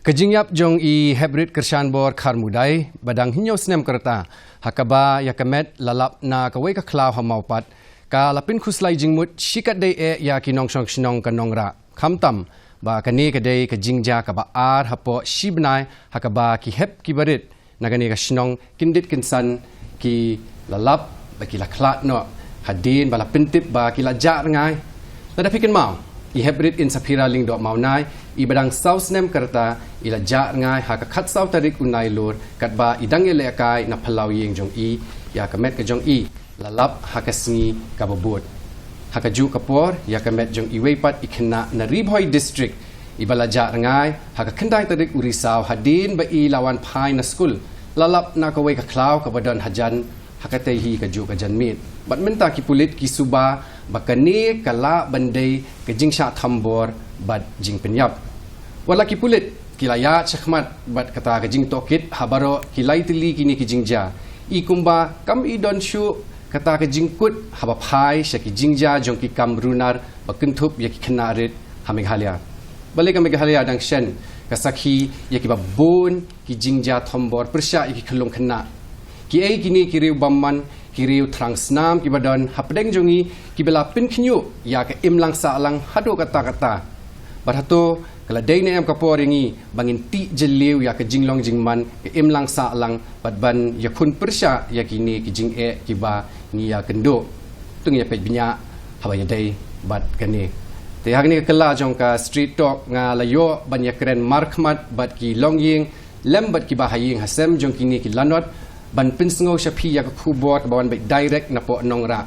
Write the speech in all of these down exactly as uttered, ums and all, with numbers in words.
Ka jingïap jong i Heprit Kyrshanbor Kharmudai, ba dang hynñiew snem ka rta, ha kaba ïa ka met la lap na kawei ka khlaw ha Mawpat, ka la pynkhuslai jingmut shikatdei eh ïa ki nongshong shnong ka Nongrah. Khamtam ba kane ka dei ka jingjia kaba ar hapoh shi bnai ha kaba ki hep ki barit na kane ka shnong kyndit kynsan ki la lap ba ki la khlad noh, hadien ba la pyntip ba ki la jah rngai. Lada phi kynmaw, i Heprit Insaphira Lyngdoh Mawnai, i ba dang saw snem ka rta, i la jah rngai ha ka khatsaw tarik u Nailur, katba i dang ïalehkai na phyllaw ïing jong i, ïa ka met ka jong i la lap ha ka sngi kaba bud. Ha kajuh ka por, ïa ka met jong iwei pat i khynnah na Ri Bhoi District, i ba la jah rngai ha ka khyndai tarik u Risaw, hadien ba i la wan phai na skul, la lap na kawei ka khlaw kaba don hajan, ha katei hi kajuh ka janmiet. Bad mynta ki pulit ki suba ba kane ka lah ban dei ka jingshah thombor bad jingpynïap. Wat la ki pulit ki la ïaid shakhmat bad kata ka jingtohkit ha baroh ki lai tylli kine ki jingjia, i kumba kam i don shuh kata ka jingkut haba phai sha ki jingjia jong ki kam runar ba kynthup ïa ki khynnah rit ha Meghalaya. Balei ka Meghalaya dang shen ka sakhi ïa kiba bun ki jingjia thombor pyrshah ïa ki khyllung khynnah? Kiei kine ki riew bymman, ki riew thrang snam kiba don hapdeng jong ngi, kiba la pynkhynñiuh ïa ka imlang sahlang haduh katta katta? Bad hato ka la dei ne em ka por ïa ngi ba ngin tih jylliew ïa ka jinglong jingman, ka imlang sahlang, bad ban ïakhun pyrshah ïa kine ki jingeh kiba ngi ïakynduh? To ngin ïa peit bniah haba ïadei bad kane. Te ha kane ka kylla jong ka Street Talk, nga la ïoh ban ïakren markhmat bad ki longïing lem bad kiba ha ïing ha sem jong kine ki lanot, ban pynsngew sha phi ïa ka khubor kaba wan beit direct napoh Nongrah.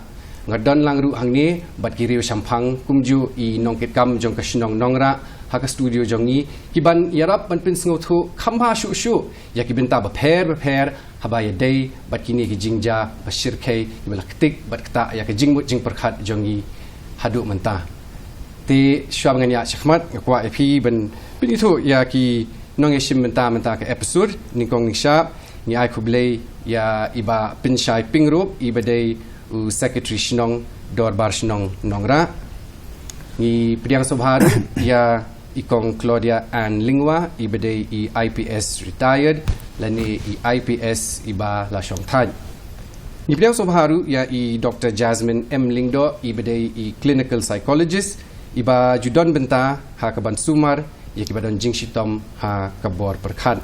Nga don lang ruh hangne bad ki riew shemphang, kumjuh i nongkitkam jong ka shnong Nongrah ha ka studio jong ngi, ki ban ïarap ban pynsngewthuh kham bha shuh shuh ïa ki bynta bapher bapher haba ïadei bad kine ki jingjia ba shyrkhei, kiba la ktik bad ktah ïa ka jingmut jingpyrkhat jong ngi haduh mynta. Te shuwa ba ngan ïaid shakhmat, nga kwah ïa phi ban pynithuh ïa ki nongïashim mynta, mynta ka episode. Nyngkong nyngshap, ngi ai khublei ïa i Bah Pynshai Pyngrope, i ba dei u Secretary Shnong, Dorbar Shnong Nongrah. Ngi pdiang sngewbha ruh ïa i Kong Claudia Ann Lyngwa, i ba dei i I P S retired, lane i I P S i ba la shong thait. Ngi pdiang sngewbha ruh ïa i Doctor Jasmine M Lyngdoh, i ba dei i clinical psychologist, i ba ju don bynta ha ka ban sumar ïa kiba don jingshitom ha ka bor pyrkhat.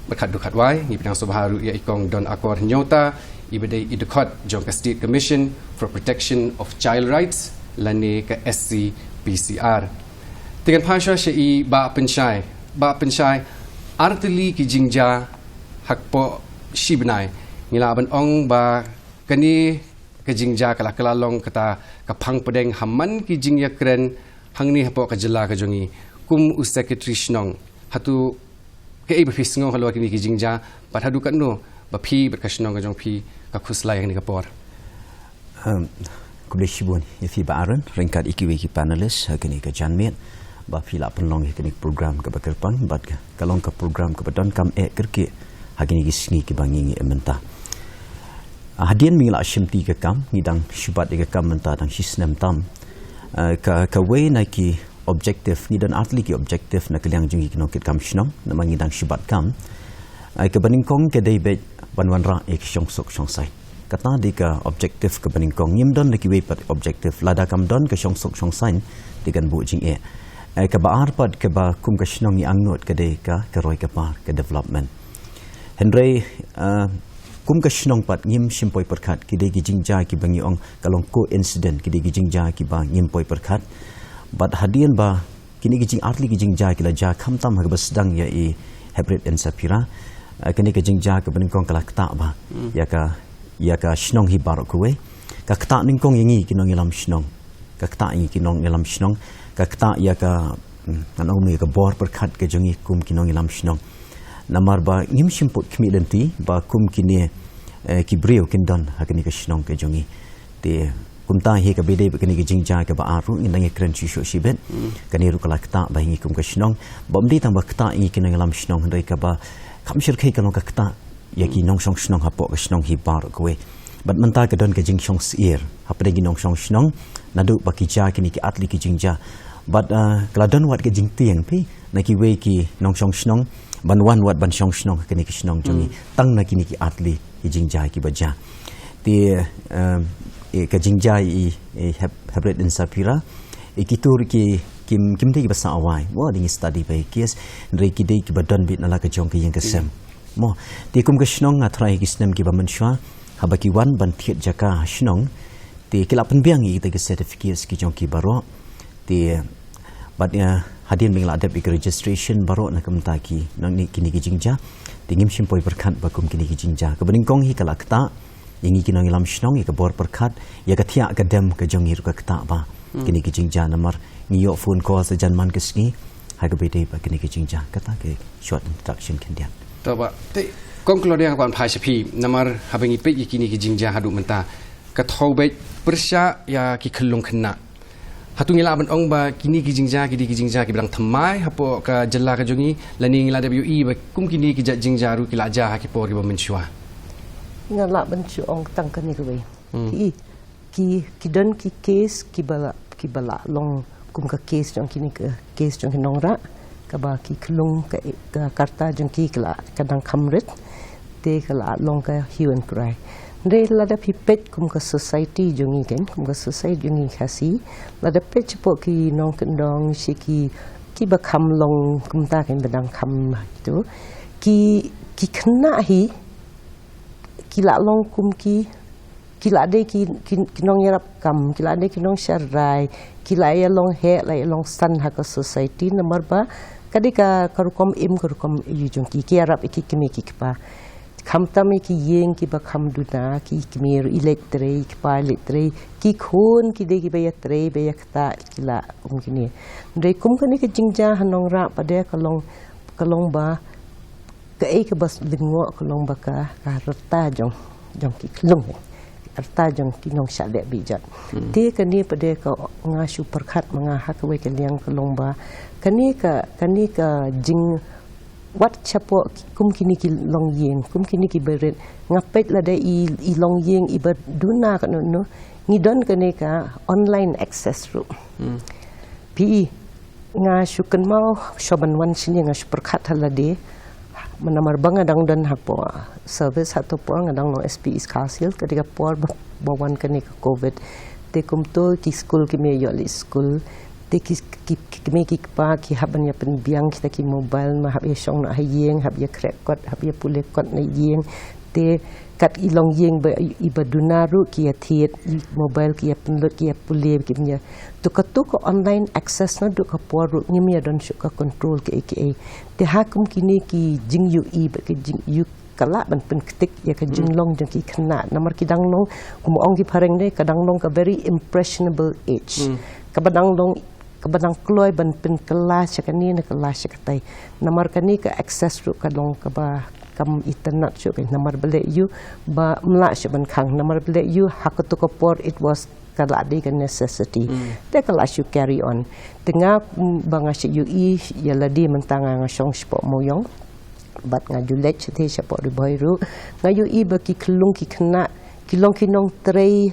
Bad khatduh khatwai, ngi pdiang sngewbha ruh ïa i Kong Donakor Hynñiewta, i ba dei i dkhot jong ka State Commission for Protection of Child Rights, lane ka S C P C R. Te ngan phai shuwa sha i Bah Pynshai. Bah Pynshai, artylli ki jingjia hapoh shi bnai. Ngi lah ban ong ba kane ka jingjia ka la kylla long kata ka phang pdeng ha man ki jingïakren hangne hapoh ka jylla ka jong ngi. Kum u Secretary Shnong, hato kaei ba phi sngew halor kine ki jingjia, bad haduh katno ba phi bad ka shnong ka jong phi ka khuslai ha kane ka por? Um, khublei shibun ïa phi Bah Aaron, ryngkat ïa kiwei ki panelist ha kane ka janmiet, ba phi la pynlong ïa kane ka program kaba kyrpang, bad ka, ka long ka program kaba donkam eh kyrkieh ha kine ki sngi kiba ngi ngi im mynta. Ah, hadien ba ngi la shimti ka kam, ngi dang shu bat ïa ka kam mynta dang shi snem tam. Ah, ka, kawei na ki objective, ngi don artylli ki objective na ka liang jong ngi ki nongkitkam shnong, namar ngi dang shu bat kam. Ah, kaba nyngkong ka dei beit ban wanrah ïa ki shongsuk shongsaiñ. Kata dei ka objective kaba nyngkong, ngim don da kiwei pat objective. Lada kam don ka shongsuk shongsaiñ, te kan buh jingeh. Eh, kaba ar pat kaba kum ka shnong ngi angnud ka dei ka, ka roi ka par, ka development. Hynrei, eh, kum ka shnong pat ngim shym poi pyrkhat, ki dei ki jingjia kiba ngi ong ka long coincident, ki dei ki jingjia kiba ngim poi pyrkhat. Bad hadien ba kine ki jing artylli ki jingjia ki la jia khamtam ha kaba sdang ïa i Heprit Insaphira. Eh, kane ka jingjia kaba nyngkong ka la ktah bha, hmm, ïa ka, ïa ka shnong hi baroh kawei. Ka ktah nyngkong ïa ngi ki nongïalam shnong. Ka ktah ïa ngi ki nongïalam shnong. Ka ktah ïa ka, hmm, ngan ong ïa ka bor pyrkhat ka jong ngi kum ki nongïalam shnong. Namar ba ngim shym put khmih lynti ba kum kine, eh, ki briew kin don ha kane ka shnong ka jong ngi. Te kumta hi kaba dei bad kane ka jingjia kaba ar ruh ngin nang ïakren shuh shuh shibit. Hmm. Kane ruh ka la ktah bha ïa ngi kum ka shnong. Bym dei tang ba ktah ïa ngi ki nongïalam shnong, hynrei kaba kham shyrkhei ka long ka ktah ïa ki, hmm, nongshong shnong hapoh ka shnong hi baroh kawei. Bad mynta ka don ka jingshong syier hapdeng ki nongshong shnong, naduh ba ki jia kine ki artylli ki jingjia. Bad, ah, ka la don wat ka jingtieng phi na kiwei ki nongshong shnong ban wan wat ban shong shnong ha kane ka shnong jong ngi, tang na kine ki artylli ki jingjia kiba jia. Te, um, eh, ka jingjia i, i Hep-, Heprit Insapira, i kito ruh ki kim, kim dei kiba sah awai. Wa dei ngi study ba i case, hynrei ki dei kiba don beit na la ka jong ka ïing ka sem. Mo, te kum ka shnong nga tharai ki snem kiba mynshuwa, haba ki wan ban thied jaka ha shnong, te ki la pynbiang ïa kita ki certificates ki jong ki baroh. Te bad ïa hadien ba ngi la dep ïa ka registration baroh na ka bynta ki nong ni kine ki jingjia, te ngim shym poi pyrkhat ba kum kine ki jingjia. Kaba nyngkong hi ka la ktah ïa ngi ki nongïalam shnong, ïa ka bor pyrkhat, ïa ka thiah ka dem ka jong ngi ruh ka ktah ba kine ki jingjia, namar ngi ïoh phone calls ha jan man ka sngi ha kaba ïadei bad kine ki jingjia. Kata ka short introduction khyndiat. To ba, te, Kong Claudia, nga kwah phai sha phi, namar haba ngi peit ïa kine ki jingjia haduh mynta, ka thew beit pyrshah ïa ki khyllung khynnah. Hato ngi lah ban ong ba kine ki jingjia ki dei ki jingjia kiba dang thymmai hapoh ka jylla ka jong ngi, lane ngi la dep ïohi ba kum kine ki jait jingjia ruh ki la jia ha ki por kiba mynshuwa? Nga lah ban shu ong tang kane kawei. Hmm. Ki, ki, ki don ki case kiba la, kiba la long kum ka case jong kine, ka case jong ki nongrah, kaba ki khyllung ka, ka karta jong ki ka la, ka dang kham rit, te ka la long ka hue and cry. Hynrei lada phi peit kum ka society jong ngi kan, kum ka society jong ngi Khasi, lada peit shapoh ki nongkyndong shi ki, kiba kham long kumta kan, ba dang kham tu, ki, ki khynnah hi ki la long kum ki, ki la dei ki, ki, ki nongïarap kam, ki la dei ki nongsharai, ki la ïa long heh, la ïa long san ha ka society, namar ba ka dei ka, ka rukom im, ka rukom ïa jong ki, ki ïarap ïa ki kmie ki kpa. Khamtam ïa ki ïing kiba kham duna, ki kmie ruh i leit trei, i kpa i leit trei, ki khun ki dei kiba ïatrei, ba ïa ktah, ki la kum kine. Hynrei kum kane ka jingjia ha nongrah pat de ka long, ka long ba kaei kaba lyngngoh ka long ba ka, ka rta jong, jong ki khyllung, rta jong ki nongshah leh bijot. Hmm. Te kane pat de ka nga shu pyrkhat ma nga ha kawei ka liang ka long ba kane ka, kane ka jing, wat shapoh ki, kum kine ki longïing, kum kine ki barit, nga peit lada i, i longïing iba duna kano kano, ngi don kane ka online access ruh. Hmm. Phi i, nga shu kynmaw, shu ban wan shane nga shu pyrkhat ha lade. Namar ba nga dang don hapoh service, hato por nga dang long S P East Khasi Hills, ka dei ka por ba, ba wan kane ka covid. Te kumto ki skul kim ïoh leit skul. Te ki, ki, ki kmie ki kpa ki hap ban ïa pynbiang kita ki mobile, ma hap ïa shong noh ha ïing, hap ïa khreh kot, hap ïa pule kot na ïing. Te kat i longïing ba, iba duna ruh ki ïa thied, i mobile ki ïa pynlut, ki ïa pule, ki ïa. To kato ka online access naduh ka por ruh ngim ïa don shuh ka control kiei kiei. Te ha kum kine ki jingïohi bad ki jingïohi ka lah ban pynktik ïa ka jinglong jong ki khynnah. Namar ki dang long, kum ong ki phareng de, ka dang long ka very impressionable age. Hmm. Kaba dang long, kaba dang kloi ban pynkylla sha kane ne kylla sha katai. Namar kane ka access ruh ka long kaba kam itynnad shuh ka, namar balei ïoh ba ym lah shuh ban khang, namar balei ïoh ha kato ka por it was ka lah dei ka necessity. Hmm. Te ka lah shu carry on. Te nga, mm, ba nga shu ïohi ïa lade mynta nga, nga shong shapoh Mawiong. Bad nga ju leit shathie shapoh Ri Bhoi ruh. Nga ïohi ba ki khyllung ki khynnah, ki long ki nongtrei,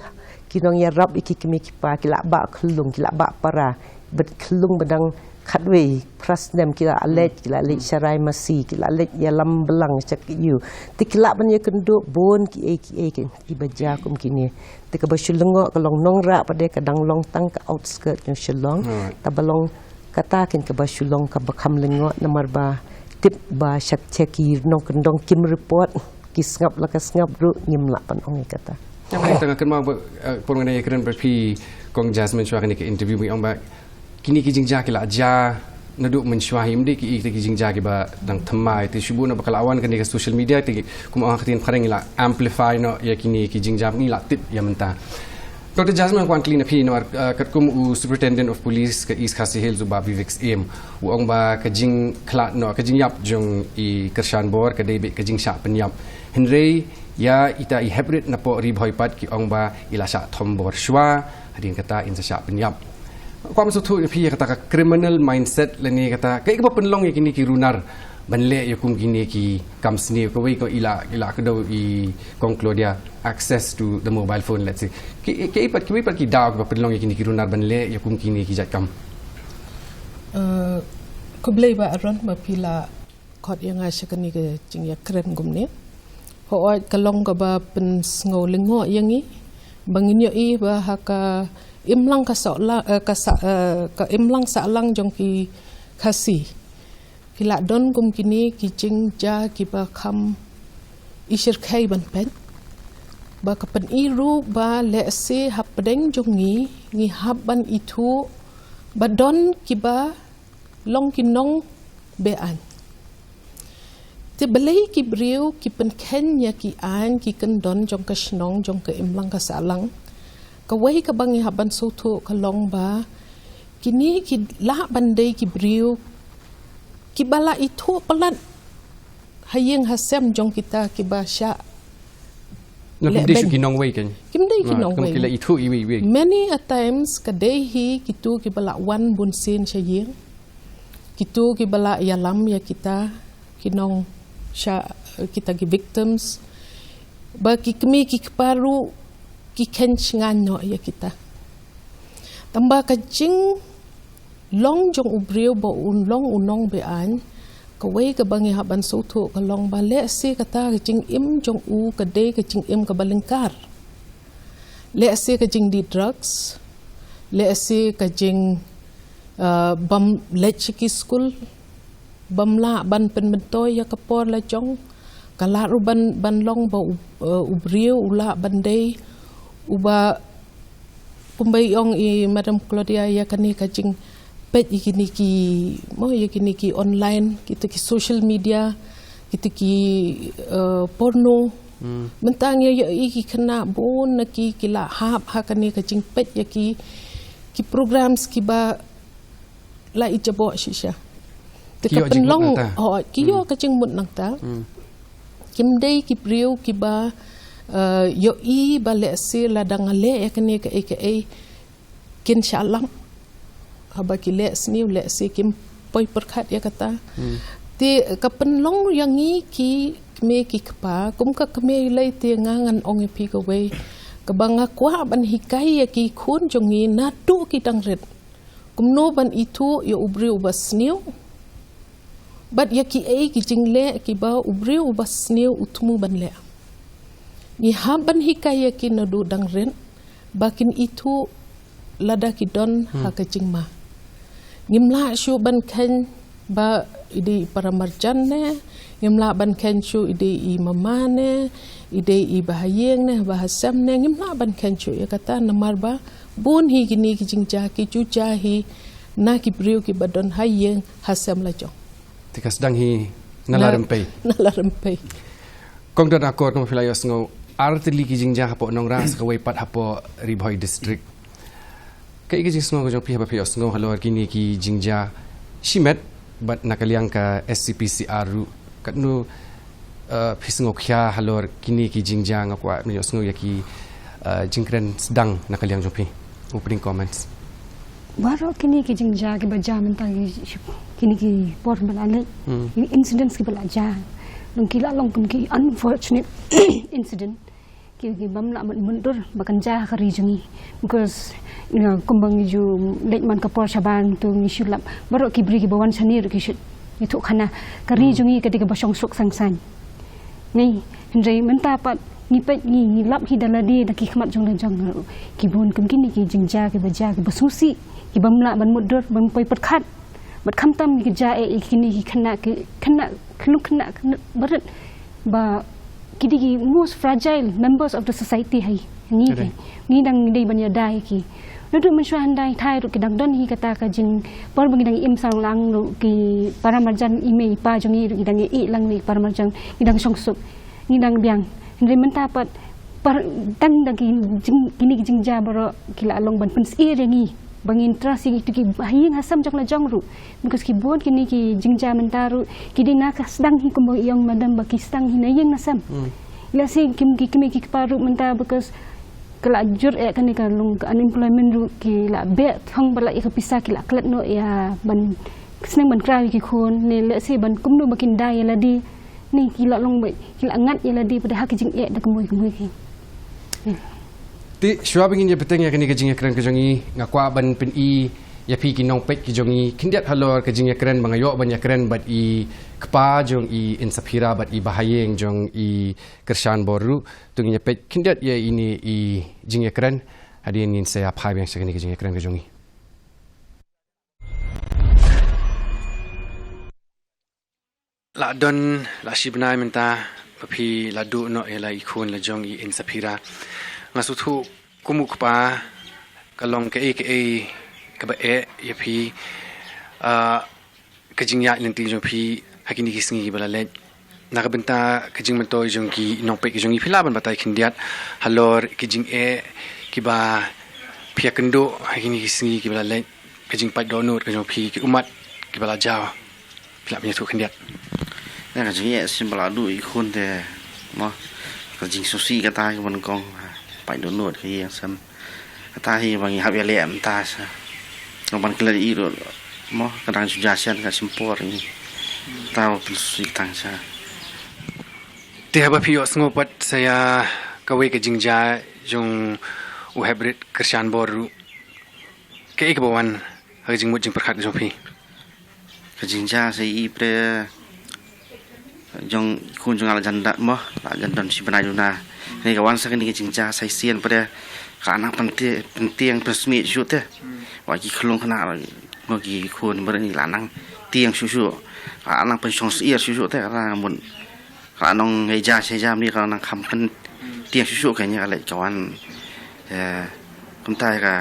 ki nongïarap ïa ki kmie ki kpa, ki la bah khyllung, ki la bah para. Bad khyllung ba dang khatwei phra snem ki la leit, ki la leit sharai masi, ki la leit ïalam blang sha ki ïew. Te ki lah ban ïakynduh bun kiei kiei kiba jia kum kine. Te kaba shu lyngngoh ka long nongrah pat de ka dang long tang ka outskirt jong Shillong. Alright. Taba long kata kin kaba shu long kaba kham lyngngoh namar ba tip ba sha ki nongkyndong kim report, ki sngap la ka sngap ruh ngim lah ban ong ïa kata. Ïa, tang kynmaw ba, eh, por ngan ïakren bad phi Kong Jasmine shuwa kane ka interview ba ong ba kine ki jingjia ki la jia naduh mynshuwa hi, ym dei ki, ki jingjia kiba dang thymmai, te shu bun ba ka la wan kane ka social media, te kum ong ha ka ktien phareng ngi la amplify noh ïa kine ki jingjia ngi la tip ïa mynta. Doctor Jasmine, kwah kylli na phi namar, uh, katkum u Superintendent of Police ka East Khasi Hills u Bah Vivek Syiem, u ong ba ka jingkhlad noh, ka jingïap jong i Kyrshan Bor ka dei beit ka jingshah pynïap. Hynrei ïa ita i Heprit napoh Ri Bhoi pat ki ong ba i la shah thombor shuwa, hadien kata in sa shah pynïap. Kwah sngewthuh na phi ïa kata ka criminal mindset lane kata kaei kaba pynlong ïa kine ki runar ban leh ïa kum kine ki kam sniew, kawei ka i la, i la kdew i Kong Claudia, access to the mobile phone, let's say. Ki, ki, kiwei pat, kiwei pat ki daw kiba pynlong ïa kine ki runar ban leh ïa kum kine ki jait kam? Uh, khublei Bah Aaron ba phi la khot ïa nga sha kane ka jingïakren kumne. Hooid ka long kaba pynsngew lyngngoh ïa ngi ba ngin ïohi ba ha ka imlang ka sahlang, eh, ka sa, eh, ka imlang sahlang jong ki Khasi ki la don kum kine ki jingjia kiba kham i shyrkhei ban peit. Ba ka pyni ruh ba lehse hapdeng jong ngi ngi hap ban ithuh ba don kiba long ki nong be-aiñ. Te balei ki briew ki pynkheiñ ïa ki aiñ ki kyndon jong ka shnong jong ka imlang ka sahlang? Kawei kaba ngi hap ban sngewthuh ka long ba kine ki lah ban dei ki briew kiba la ithuh palat ha ïing ha sem jong kita kiba shah. Na kim dei shuh ki nongwei kan. Kim dei ki nongwei. Ki la ithuh iwei iwei. Many a times ka dei hi kitu kiba la wan bun sien sha ïing. Kitu kiba la ïalam ïa kita ki nong sha, kita ki victims. Ba ki kmie ki kpa ruh ki kheiñ shngaiñ noh ïa kita. Tangba ka jinglong jong u briew ba un long u nong be-aiñ, kawei kaba ngi hap ban sngewthuh ka long ba lehse kata ka jingim jong u ka dei ka jingim kaba lyngkar. Lehse ka jingdih drugs, lehse ka jing, uh, bym leit sha ki skul, bym lah ban pynmyntoi ïa ka por la jong. Ka lah ruh ban, ban long ba u, uh, u briew u lah ban dei uba, kumba i ong i Madam Claudia, ïa kane ka jingpeit ïa kine ki, mo, ïa kine ki online, kita ki social media, kita ki, uh, porno. Hmm. Mynta ngi ïohi ki khynnah bun na ki ki la hap ha kane ka jingpeit ïa ki, ki programs kiba la i jaboh shisha. Te ki ka ïoh pynlong jingmut nangta. Oh, ki ïoh, hmm, ka jingmut nangta. Hmm. Kim dei ki briew kiba, uh, ïohi ba lehse lada nga leh ïa kane kaei kaei kin shah lap. Haba ki leh sniew lehse kim poi pyrkhat ïa kata. Hmm. Te ka pynlong ïa ngi ki kmie ki kpa, kum ka kmie Lei te nga ngan ong ïa phi kawei kaba nga kwah ban hikai ïa ki khun jong ngi naduh ki dang rit. Kumno ban ithuh ïa u briew uba sniew bad ïa kiei ki jingleh kiba u briew uba sniew u thmu ban leh. Ngi hap ban hikai ïa ki naduh dang rit ba kin ithuh lada ki don, hmm, ha ka jingma. Ngim lah shuh ban kheiñ ba i dei i paramarjan ne, ngim lah ban kheiñ shuh i dei i mama ne, i dei i bahaïing ne, bahasem ne, ngim lah ban kheiñ shuh ïa kata namar ba bun hi kine ki jingjia ki ju jia hi na ki briew kiba don ha ïing ha sem la jong. Te ka sdang hi na, na la rympei. Na la rympei. Kong Don Akor, kumba phi la ïohsngew, ar tylli ki jingjia hapoh Nongrah, sa kawei pat hapoh Ri Bhoi District. Kaei ka jingsngew ka jong phi haba phi ïohsngew halor kine ki jingjia shimet bad na ka liang ka S C P C R ruh, katno, uh, phi sngew khia halor kine ki jingjia? Nga kwah ban ïohsngew ïa ki, uh, jingkren sdang na ka liang jong phi. Opening comments. Baroh kine ki jingjia kiba jia mynta ki, kine ki por ba la leit. Hmm. Ki incidents kiba la jia, long ki la long kum ki unfortunate incident. Ki, ki bym lah mut mutdur ba kan jia ha ka ri jong ngi. Because, you know, kumba ngi ju leit man ka por shabar ngi tu ngi shu lap baroh ki briew kiba wan shane ruh ki shu ïathuh khana ka ri, hmm, jong ngi ka dei kaba shongsuk sangsan. Ngi, hynrei mynta pat ngi peit ngi, ngi lap hi da lade da ki khmat jong la jong. Ki bun kum kine ki jingjia kiba jia kiba sngewsih, ki bym lah ban mutdur, bym poi pyrkhat. Bad khamtam ki jia eh ïa kine ki khynnah, ki khynnah, ki long khynnah, khynnah barit ba ki dei ki most fragile members of the society ha ngi. Correct. Ki, ngi dang dei ban ïada ïa ki. Naduh mynshuwa hyndai thai ruh ki dang don hi kata ka jing, por ba ngi dang im sarong lang ruh ki paramarjan, i mei i pa jong ngi ruh ki dang ïa ïeh lang ïa ki paramarjan, ki dang shongsuk, ngi dang biang. Hynrei mynta pat, par, tang da ki jing, kine ki jingjia baroh ki la long ban pynsyier ïa ngi ba ngin trust ïa kitu ki ha ïing ha sem jong la jong ruh. Because ki bun kine ki jingjia mynta ruh ki dei na ka sdang hi, kumba i ong madam, ba ki sdang hi na ïing na sem. Hmm. Lehse kim, ki kmie ki kpa ruh mynta, because ka la jur eh kane ka long ka unemployment ruh, ki la beh thong ba la ïa ka pisa, ki la klet noh ïa ban sneng ban kraw ïa ki khun, ne lehse ban kumno ba kin da ïa lade, ne ki la long ba ki la ngat ïa lade pat ha ka jingeh da kmie kmie ki. Te shuwa ba ngin ïa bteng ïa kane ka jingïakren ka jong ngi, nga kwah ban pyni Ïa phi ki nongpeit ki jong ngi khyndiat halor ka jingïakren ba nga ïoh ban ïakren bad i kpa jong i Insaphira bad i bahaïing jong i Kyrshan Bor ruh. To ngin ïa peit khyndiat ïa ine i jingïakren hadien ngin sa ïa phai biang sha kane ka jingïakren ka jong ngi. La don la shi bnai mynta ba phi la duh noh ïa la i khun la jong i Insaphira. Nga sngewthuh kum u kpa ka long kaei kaei kaba eh ïa phi, ah, ka jingïaid lynti jong phi ha kine ki sngi kiba la leit. Na ka bynta ka jingmyntoi jong ki nongpeit ki jong ngi, phi lah ban batai khyndiat halor ki jingeh kiba phi ïakynduh ha kine ki sngi kiba la leit, ka jingpait dohnud ka jong phi, ki ummat kiba la jaw. Phi lah ban ïathuh khyndiat. Ïa ka jingeh shisien ba la duh i khun te, mo, ka jingsngewsih kata kaba nyngkong, pait dohnud ka ïing shisien. Kata hi ba ngi hap ïaleh mynta sha, ban klet ïa i ruh, mo, ka dang shu jia shisien ka shim por ïa ngi. Kata ba pynsngewsih tang sha. Te haba phi ïohsngew pat sa ïa kawei ka jingjia jong u heprit Kyrshan Bor ruh, kaei kaba wan ha ka jingmut jingpyrkhat jong phi? Ka jingjia sa i pre jong i khun jong nga la jan da, mo, la jan don shi bnai duna. Kane ka wan sa kane ka jingjia sa shisien pre ka la nang pynti-, pyntieng pynsmiej shuh te. Wat ki khyllung khynnah, mo, ki khun ba ri la nang tieng shuh shuh. Ka la nang pynshong syiar shuh shuh te, ka la mut ka la nang ïa jia sha jia, mynta ka la nang kham pyntieng shuh shuh, kane ka leit ka wan, eh, kumta ka,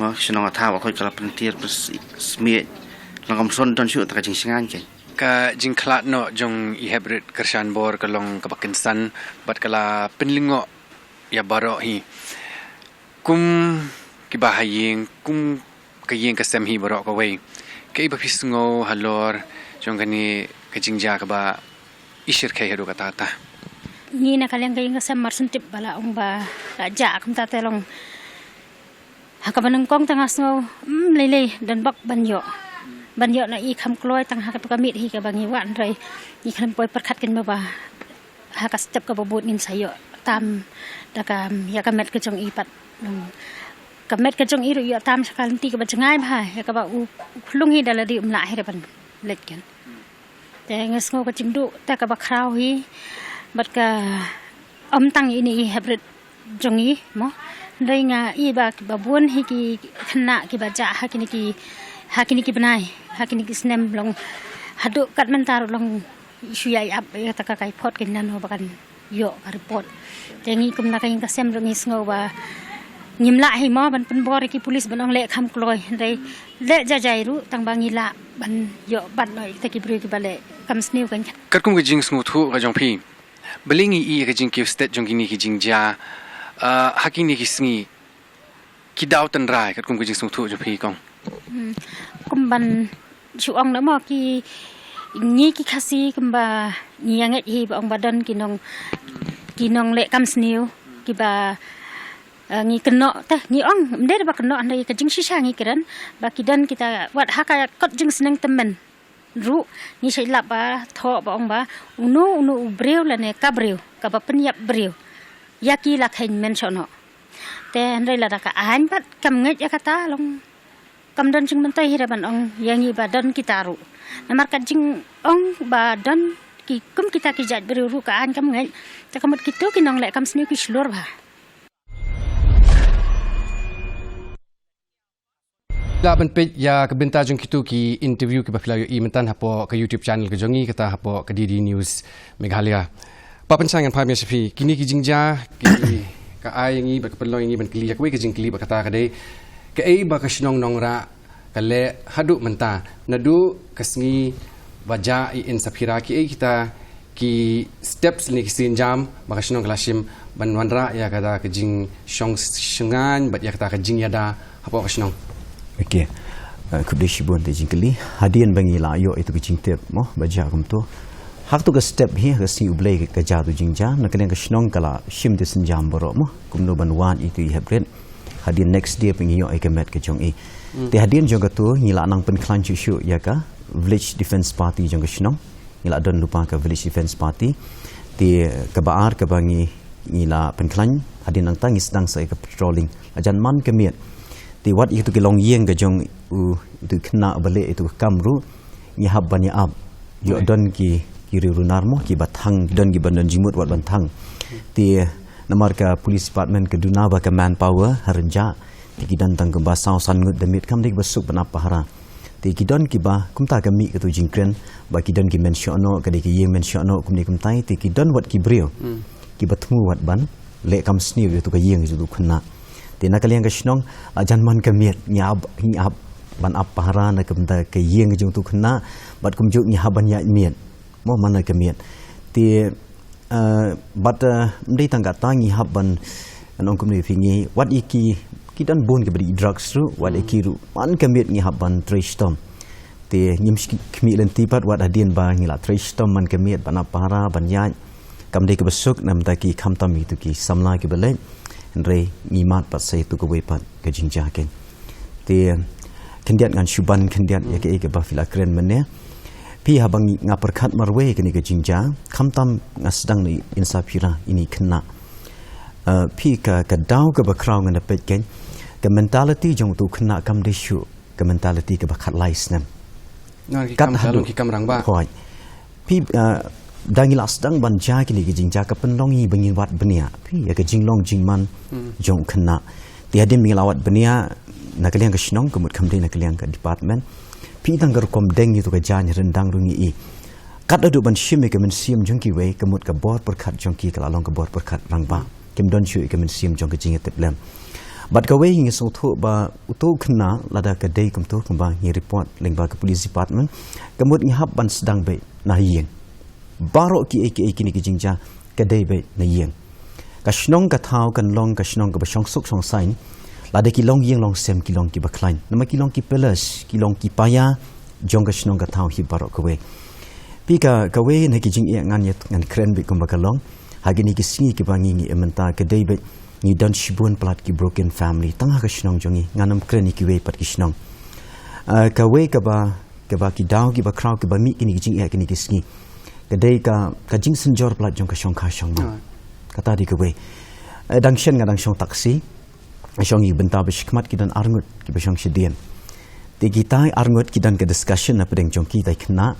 mo, shnong ka thaw ba khot ka la pyntieng pynsmiej. Long kam shon don shuh ta ka jingshngaiñ kein. Ka jingkhlad noh jong i heprit Kyrshan Bor ka long kaba kynsan bad ka la pynlyngngoh ïa baroh hi. Kum ki bahaïing, kum ka ïing ka sem hi baroh kawei, kaei ba phi sngew halor jong kane ka jingjia kaba i shyrkhei haduh katta katta? Ngi na ka liang ka ïing ka sem mar shu tip ba la ong ba la jah kumta te long ha kaba nyngkong te nga sngew, mm, lei lei don bok ban ïoh. Ban ïoh na i kham kloi tang ha kato ka miet hi kaba ngi wad, hynrei ngi khlem poi pyrkhat kein ba ha ka step kaba bud ngin sa ïoh tam da ka, ïa ka met ka jong i pat. Long ka met ka jong i ruh ïoh tam sha ka lynti kaba jngai bha, ïa kaba u, u khlung hi da lade um lah hi ruh ban leit kein. Te nga sngew ka jingduh te kaba khraw hi bad ka, ym tang ine i heprit jong i, mo, hynrei nga i ba, ba bun hi ki khynnah kiba jah ha kine ki, ha kine ki bnai, ha kine ki snem, long haduh kat mynta ruh long shu ïai ap ïa kata ka kaiphod kein, nano ba kan ïoh ka report. Te ngi kum na ka ïing ka sem ruh ngi sngew ba ngim lah hi, mo, ban pynbor ïa ki police ban ong leh kham kloi, hynrei leh jai jai ruh tang ba ngi lah ban ïoh bat noh ïa kita ki briew kiba leh kam sniew kein. Katkum ka jingsngewthuh ka jong phi, balei ngi ïohi ïa ka jingkiew stet jong kine ki jingjia, ah, ha kine ki sngi, ki daw tynrai katkum ka jingsngewthuh jong phi kong? Hmm. Kum ban shu ong na mo ki, ngi ki Khasi kumba ngi ïa ngeit hi ba ong ba don ki nong, ki nongleh kam sniew kiba, eh, ngi kynnoh te, ngi ong ym dei ba kynnoh, hynrei ka jingshisha ngi kren ba ki don kita, wat ha ka kot jingsneng tymmen ruh ngi shait lap ba thoh ba ong ba uno uno u briew lane ka briew kaba pynïap briew ïa ki la kheiñ mynshuwa noh. Te hynrei lada ka aiñ pat kam ngeit ïa kata, long kam don jingmyntoi hi ruh ban ong ïa ngi ba don kita ruh. Namar ka jingong ba don ki kum kita ki jait briew ruh ka aiñ kam ngeit. Te ka mut kito ki nongleh kam sniew ki shlur bha. La ban peit ïa ka bynta jong kito ki interview kiba phi la ïohi mynta hapoh ka YouTube channel ka jong ngi, kata hapoh ka D D News Meghalaya. Bah Pynshai, ngan phai biang sha phi, kine ki jingjia ki, ka ai ïa ngi bad ka pynlong ïa ngi ban kylli ïa kawei ka jingkylli, bad kata ka dei kaei ba ka shnong Nongrah ka leh haduh mynta, naduh ka sngi ba jah i Insaphira, kiei kita ki steps ne ki sienjam ba ka shnong ka la shim ban wanrah ïa kata ka jingshong shngaiñ bad ïa kata ka jingïada hapoh ka shnong? Okay. Eh, khublei shibun ïa ka jingkylli. Hadien ba ngi la ïoh ïa ka jingtip mo ba jah kumto, ha kato ka step hi, ka sngi U Blei ka jah kato jingjia, na ka liang ka shnong ka la shim ïa ki sienjam baroh mo, kumno ban wad ïa i heprit. Hadien next day pat ngi ïoh ïa ka met ka jong i. Hmm. Te hadien jong kato ngi la nang pynkhlaiñ shuh shuh ïa ka Village Defence Party jong ka shnong. Ngi la don lypa ka Village Defence Party. Te kaba ar kaba ngi, ngi la pynkhlaiñ, hadien nangta ngi sdang sa ïa ka patrolling. La jan man ka miet. Te wat ïa kito ki longïing ka jong u, ito khynnah ba leh ito ka kam ruh, ngi hap ban ïa ap. Ïoh don ki, ki riew runar mo, ki ba thang, don ki ban don jingmut wat ban thang. Te namar ka police department ka duna ba ka manpower ha Rynjah, te ki don tang kumba saw san ngut da miet, kam dei ba suk ban ap pahara. Te ki don ki ba kumta ka mih kito jingkren, ba ki don ki mynshohnoh, ka dei ki ïing mynshohnoh kumne kumtai, te ki don wat ki briew ki ba thmu wat ban leh kam sniew ïa ito ka ïing ïa ito khynnah. Te na ka liang ka shnong, la jan man ka miet, ngi ap, ngi ap ban ap pahara na ka bynta ka ïing jong ito khynnah, bad kumjuh ngi hap ban ïaid miet. Mo, man na ka miet. Te, eh, bad, eh, ym dei tang kata, ngi hap ban, ngan ong kumne phi, ngi wat ïa ki, ki don bun ki ba dih drugs ruh, wat ïa ki ruh man ka miet ngi hap ban trei shitom. Te ngim shi khmih lynti pat, wat hadien ba ngi la trei shitom man ka miet ban ap pahara, ban ïaid, kam dei ka ba suk, namar ki khamtam ito ki samla ki ba leit. Hynrei ngi mad pat sa ito kawei pat ka jingjia kein. Te khyndiat ngan shu ban khyndiat ïa kaei kaba phi la kren mynne. Phi, haba ngi, nga pyrkhat marwei kane ka jingjia, khamtam nga sdang na Insaphira, ine i khynnah. Eh, phi, ka, ka daw kaba khraw ngan da peit kein, ka mentality jong uto u khynnah kam dei shuh ka mentality kaba khatlai snem. Nga ki kat kam haduh ki kam rangbah. Hoi. Phi, ah, da ngi la sdang ban jia kine ki jingjia, ka pynlong ïa ba ngin wad bniah. Phi, ïa ka jinglong jingman jong u khynnah. Te hadien ba ngi la wad bniah na ka liang ka shnong, ka mut kam dei na ka liang ka department. Phi, tang ka rukom deng ïa uto ka jaiñ ryndang ruh ngi i. Kat haduh ban shim ïa ka mynsiem jong kiwei, ka mut ka bor pyrkhat jong ki ka la long ka bor pyrkhat rangbah. Kim don shuh ïa ka mynsiem jong ka jingïatiplem. Bad kawei ngi sngewthuh ba uto u khynnah, lada ka dei kumto kumba ngi report lyngba ka police department, ka mut ngi hap ban sdang beit na ïing. Baroh kiei kiei kine ki jingjia ka dei beit na ïing. Ka shnong ka thaw kan long ka shnong kaba shongsuk shongsaiñ lada ki longïing longsem ki long kiba khlaiñ. Namar ki long ki pillars, ki long ki paia jong ka shnong ka thaw hi baroh kawei. Phi, ka, kawei na ki jingeh ngan ïa, ngan kren beit kumba ka long ha kine ki sngi kiba ngi, ngi ïa mynta, ka dei beit ngi don shibun palat ki broken family tang ha ka shnong jong ngi, ngan ym kren ïa kiwei pat ki shnong. Ah, kawei kaba, kaba ki daw kiba khraw kiba mih kine ki jingeh kine ki sngi, ka dei ka, ka jingsynjor palat jong ka shongkha shongman. Kata dei kawei. Eh, dang shen nga dang shong taxi, shong ïa ki bynta ba shakhmat, ki don arngut kiba shong shadien. Te kitai arngut ki don ka discussion hapdeng jong ki, kitai khynnah.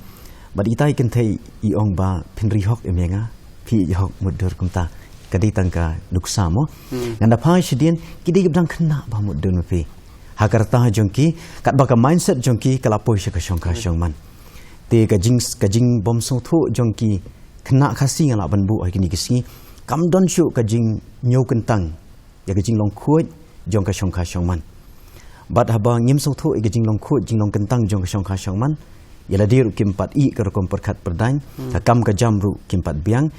Bad kitai kynthei i ong ba, phin ri hok em ïa nga, phi ïehok mutdur kumta. Ka dei tang ka nuksa mo. Ngan da phai shadien, ki dei kiba dang khynnah bha mutdur ma phi. Ha ka rta jong ki, katba ka mindset jong ki ka la poi sha ka shongkha shongman. Te ka jing, ka jingbym sngewthuh jong ki khynnah Khasi nga lah ban buh ha kine ki sngi, kam don shuh ka jingñiew kyntang ïa ka jinglong khuid jong ka shongkha shongman. Bad haba ngim sngewthuh ïa ka jinglong khuid jinglong kyntang jong ka shongkha shongman, ïa lade ruh kim pat ïeh ka rukom pyrkhat pyrdaiñ, ka kam ka jam ruh kim pat biang.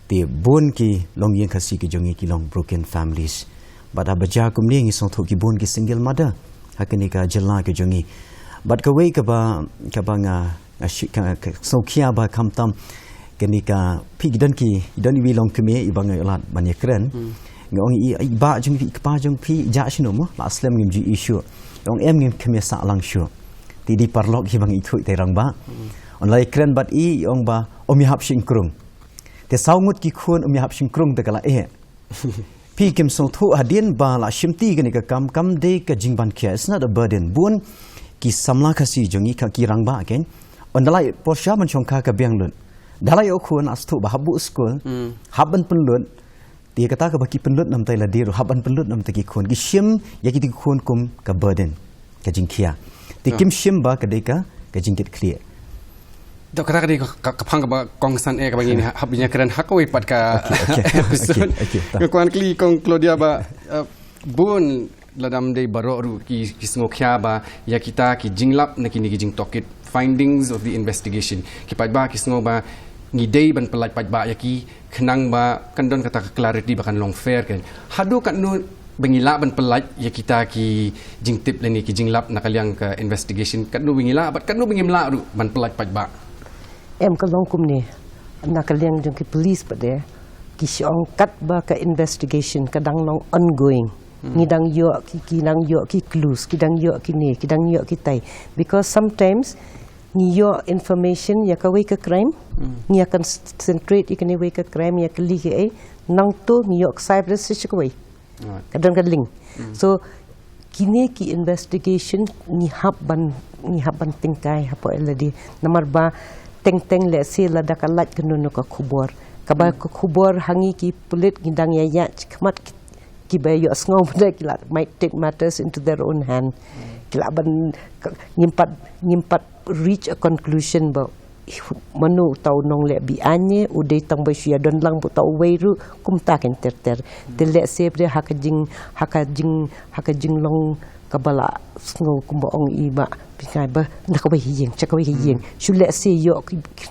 Te bun ki longïing Khasi ki jong ngi ki long broken families. Bad haba jia kumne ngi sngewthuh ki bun ki single mother ha kane ka jylla ka jong ngi. Bad kawei kaba, kaba nga, nga shi-, ka, ka sngewkhia ba khamtam kane ka, phi, ki don ki, ki don iwei i longkmie iba nga ïoh lad ban ïakren. Nga ong ïa i, "Bah jong phi, kpa jong phi jah shano mo?" La slem, ngim ju ïohi shuh. Ong em, ngin khmih sah lang shuh. Te dei paralok hi ba nga ithuh, te rangbah. Ong, la ïakren bad i, i ong ba ym ïahap shynkrung. Te saw ngut ki khun ym ïahap shynkrung te ka la eh. Phi, kim sngewthuh hadien ba la shimti kane ka kam, kam dei ka jingban khia, it's not a burden. Bun ki samla Khasi jong ngi, ka, ki rangbah kein, ynda la ïoh por shuwa ban shongkha ka biang lut. Da la ïoh khun, la sngewthuh ba hap buh skul, hap ban pynlut. Te kata kaba ki pynlut namar ïa lade ruh, hap ban pynlut namar ïa ki khun. Ki shim ïa kito ki khun kum ka burden, ka jingkhia. Te kim shim ba ka dei ka, ka jingkitkhlieh. Te kata ka dei ka, ka, ka phang kaba kongsan eh kaba ngin hap ban ïakren ha kawei pat ka episode. Nga kwah kylli Kong Claudia ba, eh, bun, lada ym dei baroh ruh, ki, ki sngewkhia ba ïa kita ki jinglap na kine ki jingtohkit, findings of the investigation, ki paidbah ki sngew ba ngi dei ban pyllait paidbah ïa ki, khnang ba kan don kata ka clarity ba kan long fair kein. Haduh katno ba ngi lah ban pyllait ïa kita ki jingtip lane ki jinglap na ka liang ka investigation, katno ba ngi lah, bad katno ba ngim lah ruh ban pyllait paidbah? Em, ka long kumne, na ka liang jong ki police pat de, ki shu ong katba ka investigation ka dang long ongoing. Ngi dang ïoh ki, ki dang ïoh ki clues, ki dang ïoh kine, ki dang ïoh kitai. Because sometimes ngi ïoh information ïa kawei ka crime, ngi ïa concentrate ïa kane wei ka crime, ïa kylli kiei, nangta ngi ïoh ksai pat sa sha kawei. Ka don ka link. So kine ki investigation ngi hap ban, ngi hap ban tyngkai hapoh L A D. Namar ba teng teng lehse lada ka lait kano kano ka khubor, kaba ka khubor ha ngi ki pulit ngi dang ïa ïaid khmat ki, kiba ïohsngew ba ki la might take matters into their own hand. Ki la ban, ngim pat, ngim pat reach a conclusion ba mano uta u nongleh be-aiñ, u dei tang ba shu ïa don lang bad uta uwei ruh, kumta kein ter ter. Te lehse ba dei ha ka jing, ha ka jing, ha ka jinglong kaba la sngew kumba ong i ba, pynkai ba na kawei ka ïing sha kawei ka ïing, shu lehse ïoh ki, ki,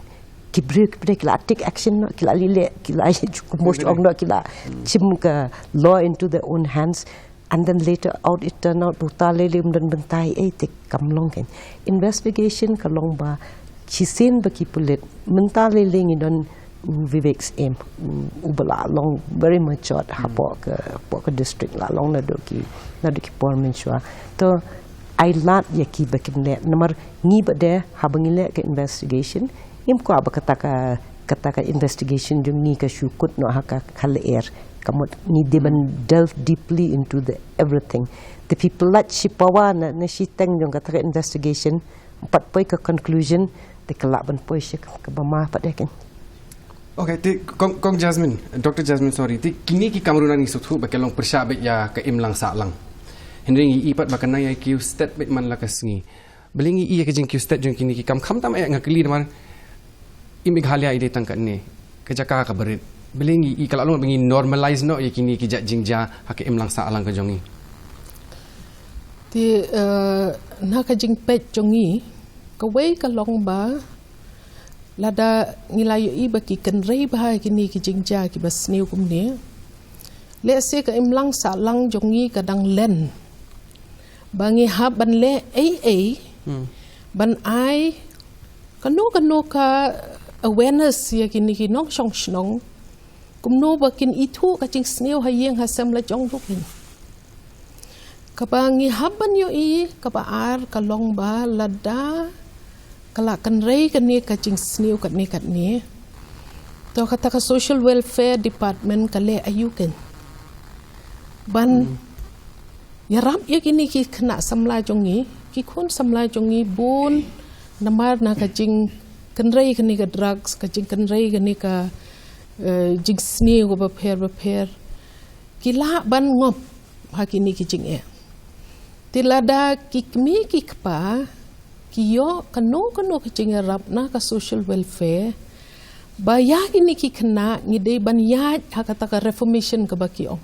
ki briew ki briew ki la take action noh, ki la leh leh, ki la ïa ju kumba shu ong noh, ki la shim ka law into their own hands. And then later out it turn out ba uta lei lei um don bynta ei, te kam long kein. Investigation ka long ba shisien ba ki pulit, mynta lei lei ngi don u Vivek Syiem, u, uba la long very matured hapoh ka, hapoh ka district, la long naduh ki, naduh ki por mynshuwa. To, ai lad ïa ki ba kin leh, namar ngi ba dei, haba ngi leh ka investigation, ngim kwah ba kata ka, kata ka investigation jong ngi ka shu kut noh ha ka, ka lyer. Ka mut ngi dei ban delve deeply into the everything. Te phi pyllait shi pawa na, na shiteng jong kata ka investigation, pat poi ka conclusion, te ka lah ban poi sha ka, kaba ma pat dei kein. Okay, te kong, kong Jasmine, Doctor Jasmine, sorry, te kine ki kam ruh ngi sngewthuh ba ki long pyrshah beit ïa ka imlang sahlang. Hynrei ngi i pat ba ka nang ïa kiew stet beit man la ka sngi. Balei ngi i ïa ka jingkiew stet jong kine ki kam, khamtam eh nga kylli namar i Meghalaya i dei tang katne ka jaka kaba rit. Balei ngi i, ka la long ba ngi normalize noh ïa kine ki jait jingjia ha ka imlang sahlang ka jong ngi. Te, eh, na ka jingpeit jong ngi, kawei ka long ba lada ngi la ïohi ba ki kynrei bha kine ki jingjia kiba sniew kumne, lehse ka imlang sahlang jong ngi ka dang len ba ngi hap ban leh ei ei ban ai kano kano ka awareness ïa kine ki nongshong shnong, kumno ba kin ithuh ka jingsniew ha ïing ha sem la jong ruh kein. Kaba ngi hap ban ïohi kaba ar ka long ba lada ka la kynrei kane ka jingsniew katne katne, to kata ka Social Welfare Department ka leh aïu kein ban ïarap ïa kine ki khynnah samla jong ngi, ki khun samla jong ngi bun namar na ka jingkynrei kane ka drugs, ka jingkynrei kane ka, eh, jingsniew kaba pher ba pher, ki lah ban ngop ha kine ki jingeh. Te lada ki kmie ki kpa ki ïoh kano kano ka jingïarap na ka social welfare, ba ïa kine ki khynnah ngi dei ban ïaid ha kata ka reformation kaba ki ong,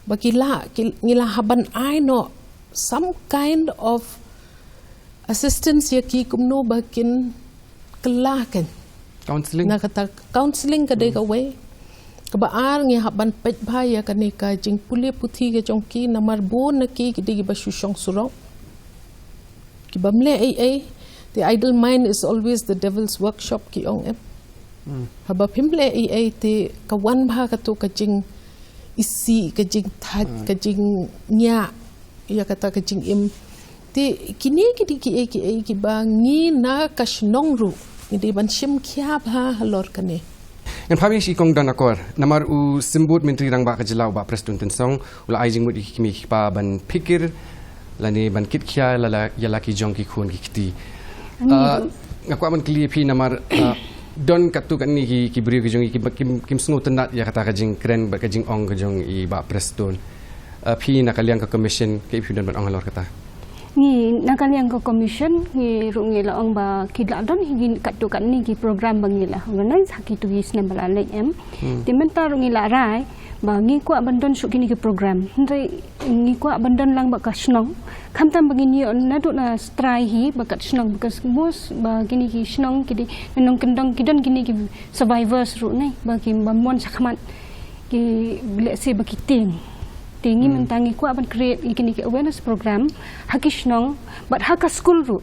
ba ki lah, ki, ngi lah ban ai noh some kind of assistance ïa ki kumno ba kin kylla kein. Counseling. Na kata counseling ka dei kawei. Kaba ar ngi hap ban peit bha ïa kane ka jingpule puthi ka jong ki, namar bun na ki ki dei kiba shu shong surok, ki bym leh ei ei. The idle mind is always the devil's workshop ki ong em. Haba phim leh ei ei te ka wan bha kato ka jingisih, ka jingthait, ka jingñiah ïa kata ka jingim. Te kine ki dei kiei kiei kiba ngi na ka shnong ruh ngi dei ban shim khia bha halor kane. Ngan phah biang sha i Kong Don Akor, namar u Symbud Myntri Rangbah ka jylla u Bah Prestone Tynsong u la ai jingmut ïa ki kmie ki kpa ban phikir lane ban kit khia ïa la, ïa la ki jong ki khun ki kti. Ah, nga kwah ban kylli ïa phi namar, ah, don katto katne ki, ki briew ki jong ngi ki, kim, kim sngewtynnad ïa kata ka jingkren bad ka jingong ka jong i Bah Prestone. Ah, phi na ka liang ka commission, kaei phi don ban ong halor kata? Ngi na ka liang ka commission ngi ruh ngi la ong ba ki la don hi katto katne ki program ba ngi la organize ha kito ki snem ba la leit em. Te mynta ruh ngi la rai ba ngi kwah ban don shuh kine ki program. Hynrei ngi kwah ban don lang bad ka shnong. Khamtam ba ngin ïoh naduh na strai hi bad ka shnong, because most ba kine ki shnong ki dei na nongkyndong, ki don kine ki survivors ruh ne, ba ki bym mon shakhmat, ki lehse ba ki tieng. Te ngi mynta ngi kwah ban create ïa kine ki awareness program ha ki shnong bad ha ka skul ruh.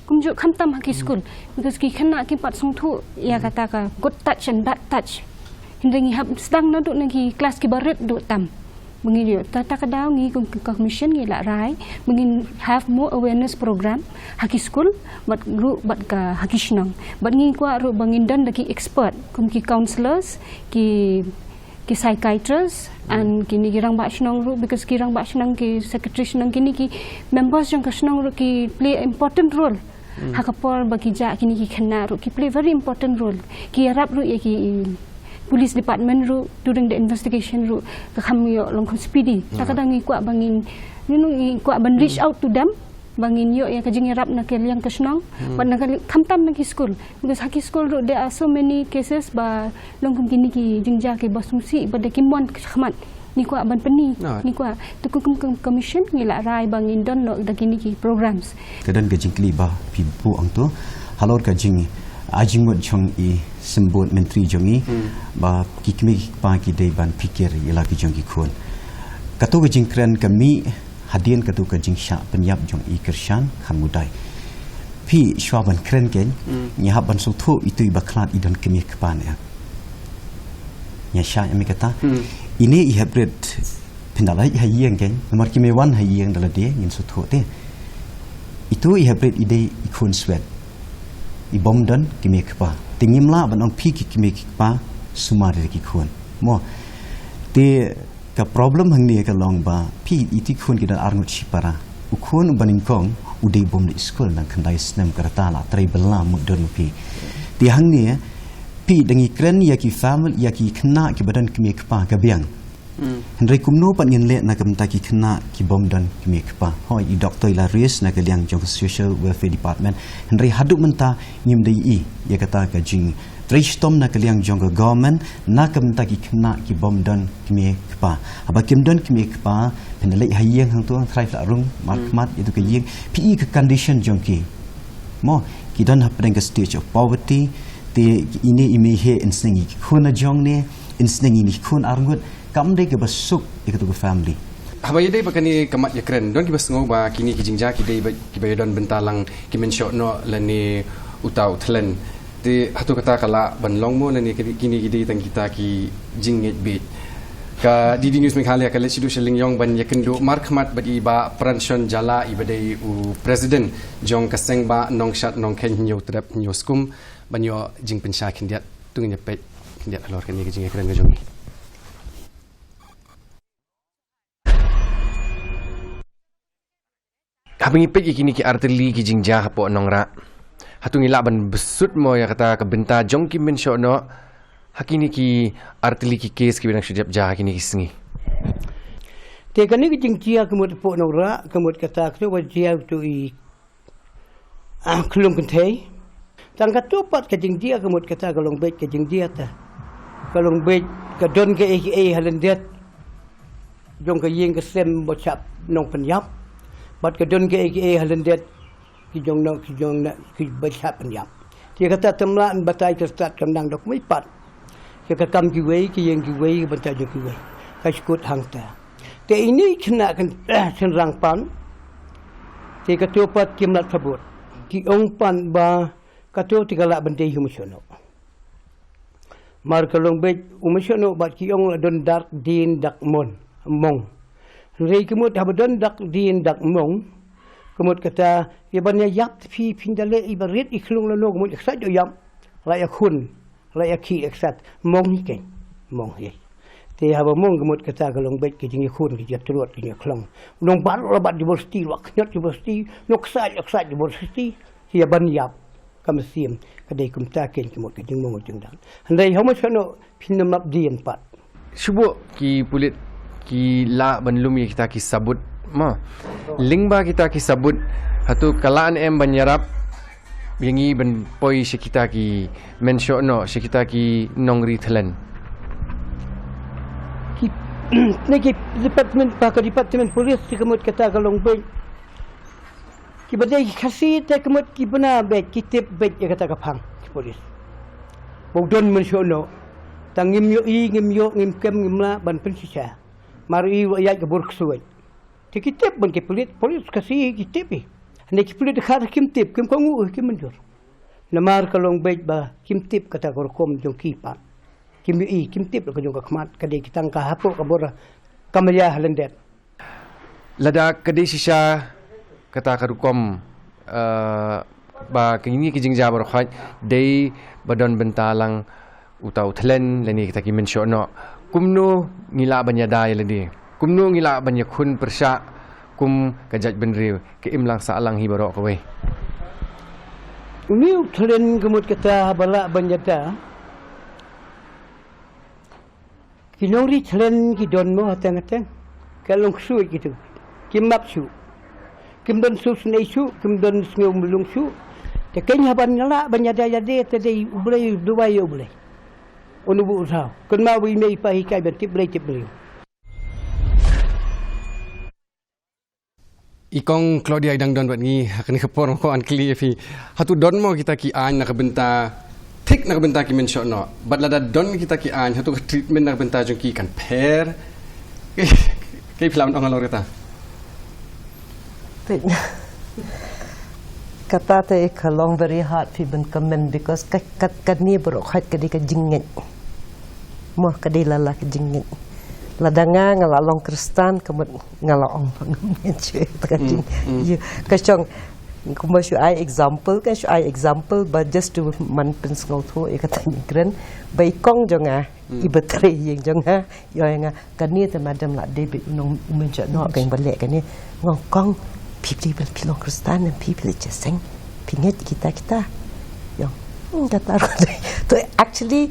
Kumjuh khamtam ha ki skul, because ki khynnah kim pat sngewthuh ïa kata ka good touch and bad touch. Hynrei ngi hap sdang naduh na ki klas kiba rit duh tam. Ba ngin ïoh, kata ka daw ngi kum ka commission ngi la rai ba ngin have more awareness program ha ki skul bad ruh bad ka ha ki shnong. Bad ngi kwah ruh ba ngin don da ki expert kum ki counsellors, ki ki psychiatrist and kini ki rangbah shnong ruh, because ki rangbah shnong, ki secretary shnong, kini ki members jong ka shnong ruh ki play important role. Ha ka por ba ki jah kini ki khynnah ruh ki play very important role. Ki ïarap ruh ïa ki police department ruh during the investigation ruh ka kham ïoh long kham speedy. Ta ka dang ngi kwah ba ngin, you know, ngi kwah ban reach out to them, ba ngin ïoh ïa ka jingïarap na ka liang ka shnong, bad na ka li-, khamtam na ki school. Because ha ki school ruh there are so many cases ba long kum kini ki jingjia ki ba sngewsih ba da kim wan khmat. Ngi kwah ban pyni, ngi kwah. Te kum ka commission ngi la rai ba ngin don noh da kini ki programs. Ka don ka jingkylli ba phi buh hangto halor ka jing, ai jingmut jong i symbud myntri jong i, ba ki kmie ki kpa ki dei ban phikir ïa la ki jong ki khun. Kato ka jingkren ka mih hadien kato ka jingshah pynïap jong i Kyrshan Kharmudai. Phi shuwa ban kren kein, ngi hap ban sngewthuh itu i ba khlad i don kmie kpa ne. Ngi shah ïa mi kata. Ine i haprit phin da leit ha ïing kein, namar ki mei wan ha ïing da lade ngin sngewthuh te. Itu i haprit i dei i khun swet. I bym don kmie kpa. Te ngim lah ban ong phi ki kmie ki kpa sumar ïa ki khun. Mo. Te ka problem hangne ka long ba phi iti khun ki don arngut shipara. U khun uba nyngkong u dei bym leit skul nang khyndai snem ka rta la trei bylla mut don phi. Te hangne phi dang i kren ïa ki family ïa ki khynnah ki ba don kmie kpa ka biang. Hynrei kumno pat ngin leh na ka bynta ki khynnah ki bym don kmie kpa. Hoi i doktor i la ris na ka liang jong social welfare department. Hynrei haduh mynta ngim dei i ïa kata ka jing trei shitom na ka liang jong ka government na ka bynta ki khynnah ki bym don kmie kpa. Haba kim don kmie kpa phin da leit ha ïing hangto hangtrai phla rung markhmat ïa tu ka ïing phi i ka condition jong ki. Mo ki don hapdeng ka stage of poverty te ine i mei he in sneng i ki khun a jong ne in sneng i ni khun arngut kam dei ka ba suk ïa ka tu ka family. Haba ïa dei ba kane ka mat ïa kren don ki ba sngew ba kini ki jingjia ki dei ba ki ba ïa don bynta lang ki mynshoh noh lane uta u thlen. Te hato kata ka lah ban long mo lane kini ki dei tang kita ki jingngeit bit. Ka D D News Meghalaya ka leit sha Dusha Lyngïong ban ïa kynduh markhmat bad i ba Pranshon Jala i ba dei u president jong ka seng ba Nongshad Nongkheiñ Hynñiewtrep Hynñiewskum ban ïoh jingpynshai khyndiat. Tungin ïa peit khyndiat halor kane ka jingïakren ka jong i. Haba ngi peit ïa kini ki artylli ki jingjia hapoh Nongrah. Hato ngi lah ban bsut mo ïa kata ka bynta jong ki mynshoh noh ha kini ki artylli ki kes ki ba dang shu dep jia ha kini ki sngi. Te kane ka jingjia ka mut hapoh Nongrah ka mut kata ka tu ba jia tu i Ah, khlung kynthei. Tang kato pat ka jingjia ka mut kata ka long beit ka jingjia ta. Ka long beit ka don ka ei ka ei ha lyndet. Jong ka ïing ka sem ba shah nongpynïap. Bad ka don ka ei ka ei ha lyndet. Ki jong nong ki jong na ki ba shah pynïap. Te kata tam lah ban batai ka stad ka nang dok mai pat. Ïa ka kam kiwei, ka ïing kiwei, ka bynta jong kiwei. Ka shu kut hangta. Te ine i khynnah kan shynrang pan. Te kato pat kim lah sabut. Ki ong pan ba kato te ka lah ban dei u mynshoh noh. Mar ka long beit u mynshoh noh bad ki ong la don dak dien dak mon, mong. Hynrei ka mut haba don dak dien dak mong. Ka mut kata ïa ban ïa ïap phi phin da leh i ba rit i khlung lano ka mut ïa ksat ïa ïap. La ïa khun. La ïa khih ïa ksat, mong hi keiñ, mong hi. Te haba mong ka mut kata ka long beit ka jingïakhun ka jingïatylluid ka jingïakhlong. U nongbaroh la bat jubor siti, la khñiot jubor siti, nongksait la ksait jubor siti, ïa ban ïap ka mynsiem, ka dei kumta keiñ ka mut ka jingmong jingdang. Hynrei ha u mynshoh noh phin ym lap dien pat. Shu buh ki pulit ki lah ban lum ïa kita ki sabut. Ma. Lyngba kita ki sabut. Hato ka lah ne em ban ïarap ïa ngi ban poi sha kita ki mynshoh noh, sha kita ki nongri thlen. Ki, ne ki department, ba ka department police, ki mut kata ka long beit. Ki ba dei ki Khasi te ka mut ki bna beit, ki tip beit ïa kata ka phang, ki police. Ba u don mynshoh noh. Tang ngim ïohi, ngim ïoh, ngim kem, ngim lah, ban pynshisha. Mar i wa ïaid ka bor ksuid. Te ki tip ban ki pulit, pulit Khasi ki tip i. Hynrei ki pulit Dkhar kim tip, kim kohnguh, kim mynjur. Namar ka long beit ba kim tip kata ka rukom jong ki pat. Kim ïohi, kim tip ka jong ka khmat, ka dei ki tang ka hapoh ka bor, ka maya ha lyndet. Lada ka dei shisha kata ka rukom, eh, ba kine ki jingjia baroh khoit dei ba don bynta lang uta u thlen lane kita ki mynshoh noh. Kumno ngi lah ban ïada ïa lade? Kumno ngi lah ban ïakhun pyrshah kum ka jaitbynriew, ka imlang sahlang hi baroh kawei? Une u thlen ka mut kata ba lah ban ïada. Ki nongri thlen ki don mo hateng hateng. Ka long shuh kitu. Kim map shuh. Kim don shuh snei shuh, kim don sngew mlung shuh. Te keiñ haba nga lah ban ïada ïa lade, te dei U Blei, duwai ïa U Blei. Unu bu u thaw. Kynmaw ba i mei i pa hi kai ban tip Blei tip Blei. I Kong Claudia i dang don bad ngi, ha kane ka por ma ko an kylli ïa phi. Hato don mo kita ki aiñ na ka bynta, thik na ka bynta ki mynshohnoh. Bad lada don kita ki aiñ, hato ka treatment na ka bynta jong ki kan pher. Kaei phi lah ban ong halor kata? Thik. Kata te ka long very hard phi ban comment because ka, ka, kane baroh khoit ka dei ka jingngeit. Mo ka dei lala ka jingngeit. Lada nga nga la long Khristan ka mut nga la ong ba ngam ngeit shuh ïa ka jing. Ïa, ka shong kumba shu ai example, ka shu ai example ba just to man pynsngewthuh ïa kata ngi kren. Ba i kong jong nga, i ba trei ïing jong nga, i ong ïa nga, kane te madam la dei beit u nong u mynshohnoh keiñ ba leh kane. Nga ong kong, phi phi phi long Khristan, phi phi leh jingïaseng, phi ngeit kita kita. Ïa, hmm, kata ruh dei. To actually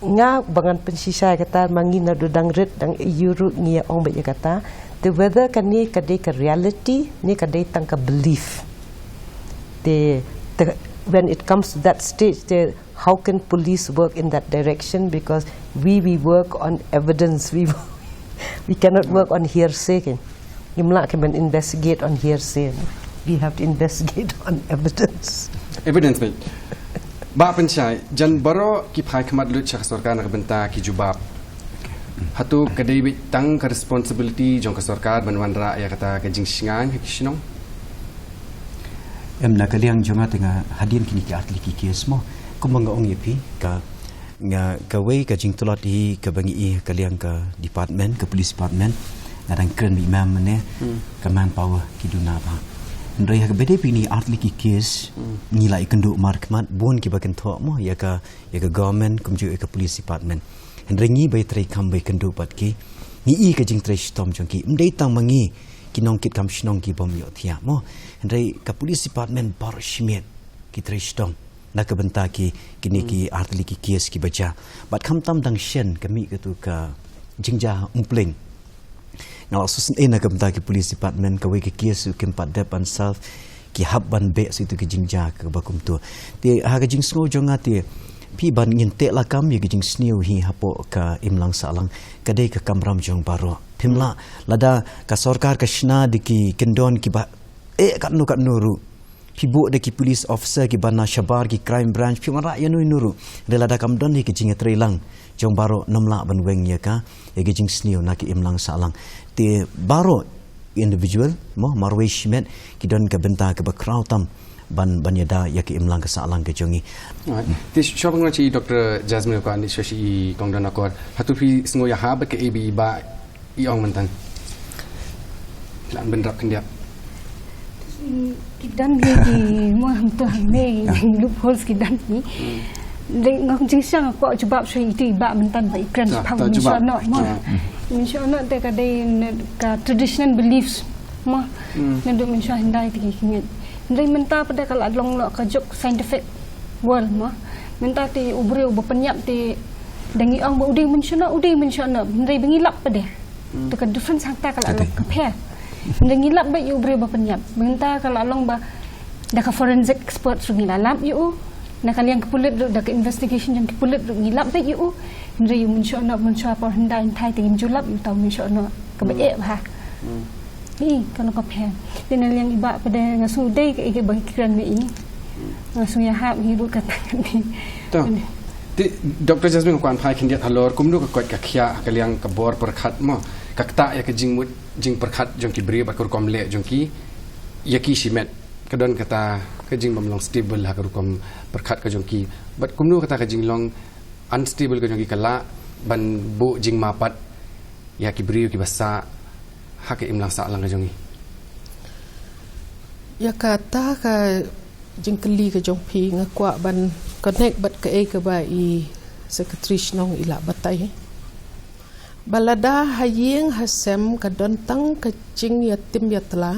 nga ba ngan pynshisha kata ma ngi naduh dang rit dang ïa ruh ngi ïa ong beit ïa kata. Te whether kane ka dei ka reality ne ka dei tang ka belief. Te, te when it comes to that stage, te how can police work in that direction? Because we, we work on evidence. We, we cannot work on hearsay. Kan? Ngim lah kan ban investigate on hearsay. We have to investigate on evidence. Evidence, mate. Bah Pynshai, jan baroh ki phai khmat lut sha ka sorkar na ka bynta ki jubab. Hato ka dei beit tang ka responsibility jong ka sorkar ban wanrah ïa kata ka jingshngaiñ ha ki shnong? Em, na ka liang jong nga te nga hadien kine ki artylli ki case mo. Kumba nga ong ïa phi ka, nga kawei ka jingtlot hi kaba ngi ïohi ka liang ka department, ka police department. Nga dang kren bad i ma'am mynne, ka manpower ki duna bha. Hynrei ha kaba dei bad kine artylli ki case ngi la ïakynduh markhmat bun kiba kynthoh mo ïa ka, ïa ka government kumjuh ïa ka police department. Hynrei ngi ba ïa trei kam ba ïakynduh bad ki, ngi ïohi ka jingtrei shitom jong ki. Ym dei tang ma ngi ki nongkitkam shnong ki bym ïohthiah mo. Hynrei ka police department baroh shimet ki trei shitom na ka bynta ki, kine ki artylli ki case kiba jia. Bad khamtam dang shen ka mih katu ka jingjia Umpleng. Nga la sngewsih na ka bynta ki police department kawei ka case u kim pat dep ban solve, ki hap ban beh sha itu ki jingjia kaba kumtu. Te ha ka jingsngew jong nga te phi ban ngin teh lakam ïa ki jingsniew hi hapoh ka imlang sahlang ka dei ka kamram jong baroh. Phim lah lada ka sorkar ka shna da ki kyndon kiba eh katno katno ruh. Phi buh da ki police officer kiba na shabar ki crime branch, phi wanrah ïano ïano ruh. Hynrei lada kam don hi ka jingïatreilang jong baroh, ym lah ban weng ïa ka, ïa ka jingsniew na ka imlang sahlang. Te baroh individual mo marwei shimet ki don ka bynta kaba khraw tam ban, ban ïada ïa ka imlang ka sahlang ka jong ngi. Alright. Te shuwa ba ngan wan sha i Doctor Jasmine Okon, shuwa sha i Kong Don Akor. Hato phi sngew ïahap bad kaei ba i Bah i ong mynta? Lah ban bynrap khyndiat. Ki don hi ki, mo, hangto hangne, loopholes ki don hi. Dei nga jingshisha nga kwah jubab shuwa ïa itu i Bah mynta ba i kren shaphang mynshohnoh, mo. Mynshohnoh te ka dei ka traditional beliefs, mo. Naduh mynshuwa hyndai te ki ngeit. Hynrei mynta pat ka la long noh ka juk scientific world, mo. Mynta te u briew uba pynïap te dang ïa ong ba u dei mynshohnoh, u dei mynshohnoh. Hynrei ba ngi lap pat. Te ka difference hangta ka la long ka pher. Hynrei ngi lap beit ïa u briew ba pynïap. Mynta ka la long ba da ka forensic expert ruh ngi la lap ïa u. Na ka liang ki pulit ruh, da ka investigation jong ki pulit ruh ngi lap beit ïa u. Hynrei ïa u mynshohnoh, mynshuwa por hyndai hynthai te ngim ju lap, mynta u mynshohnoh kaba eh bha. Hi, ka long ka pher. Te na liang i Bah pat nga sngew dei kaei kaba ngi kren ma i. Nga sngew ïahap hi ruh kata kane. To. Te Doctor Jasmine, kwah ban phai khyndiat halor kumno ka koit ka khiah ka liang ka bor pyrkhat, mo, ka ktah ïa ka jingmut jingpyrkhat jong ki briew bad ka rukom leh jong ki ïa ki shimet. Ka don kata ka jingbym long stable ha ka rukom pyrkhat ka jong ki. Bad kumno kata ka jinglong unstable ka jong ki ka lah ban buh jingma pat ïa ki briew kiba sah ha ka imlang sahlang ka jong ngi. Ïa kata ka jingkylli ka jong phi nga kwah ban connect bad kaei kaba i Secretary Shnong i la batai. Ba lada ha ïing ha sem ka don tang ka jingïatim ïatla,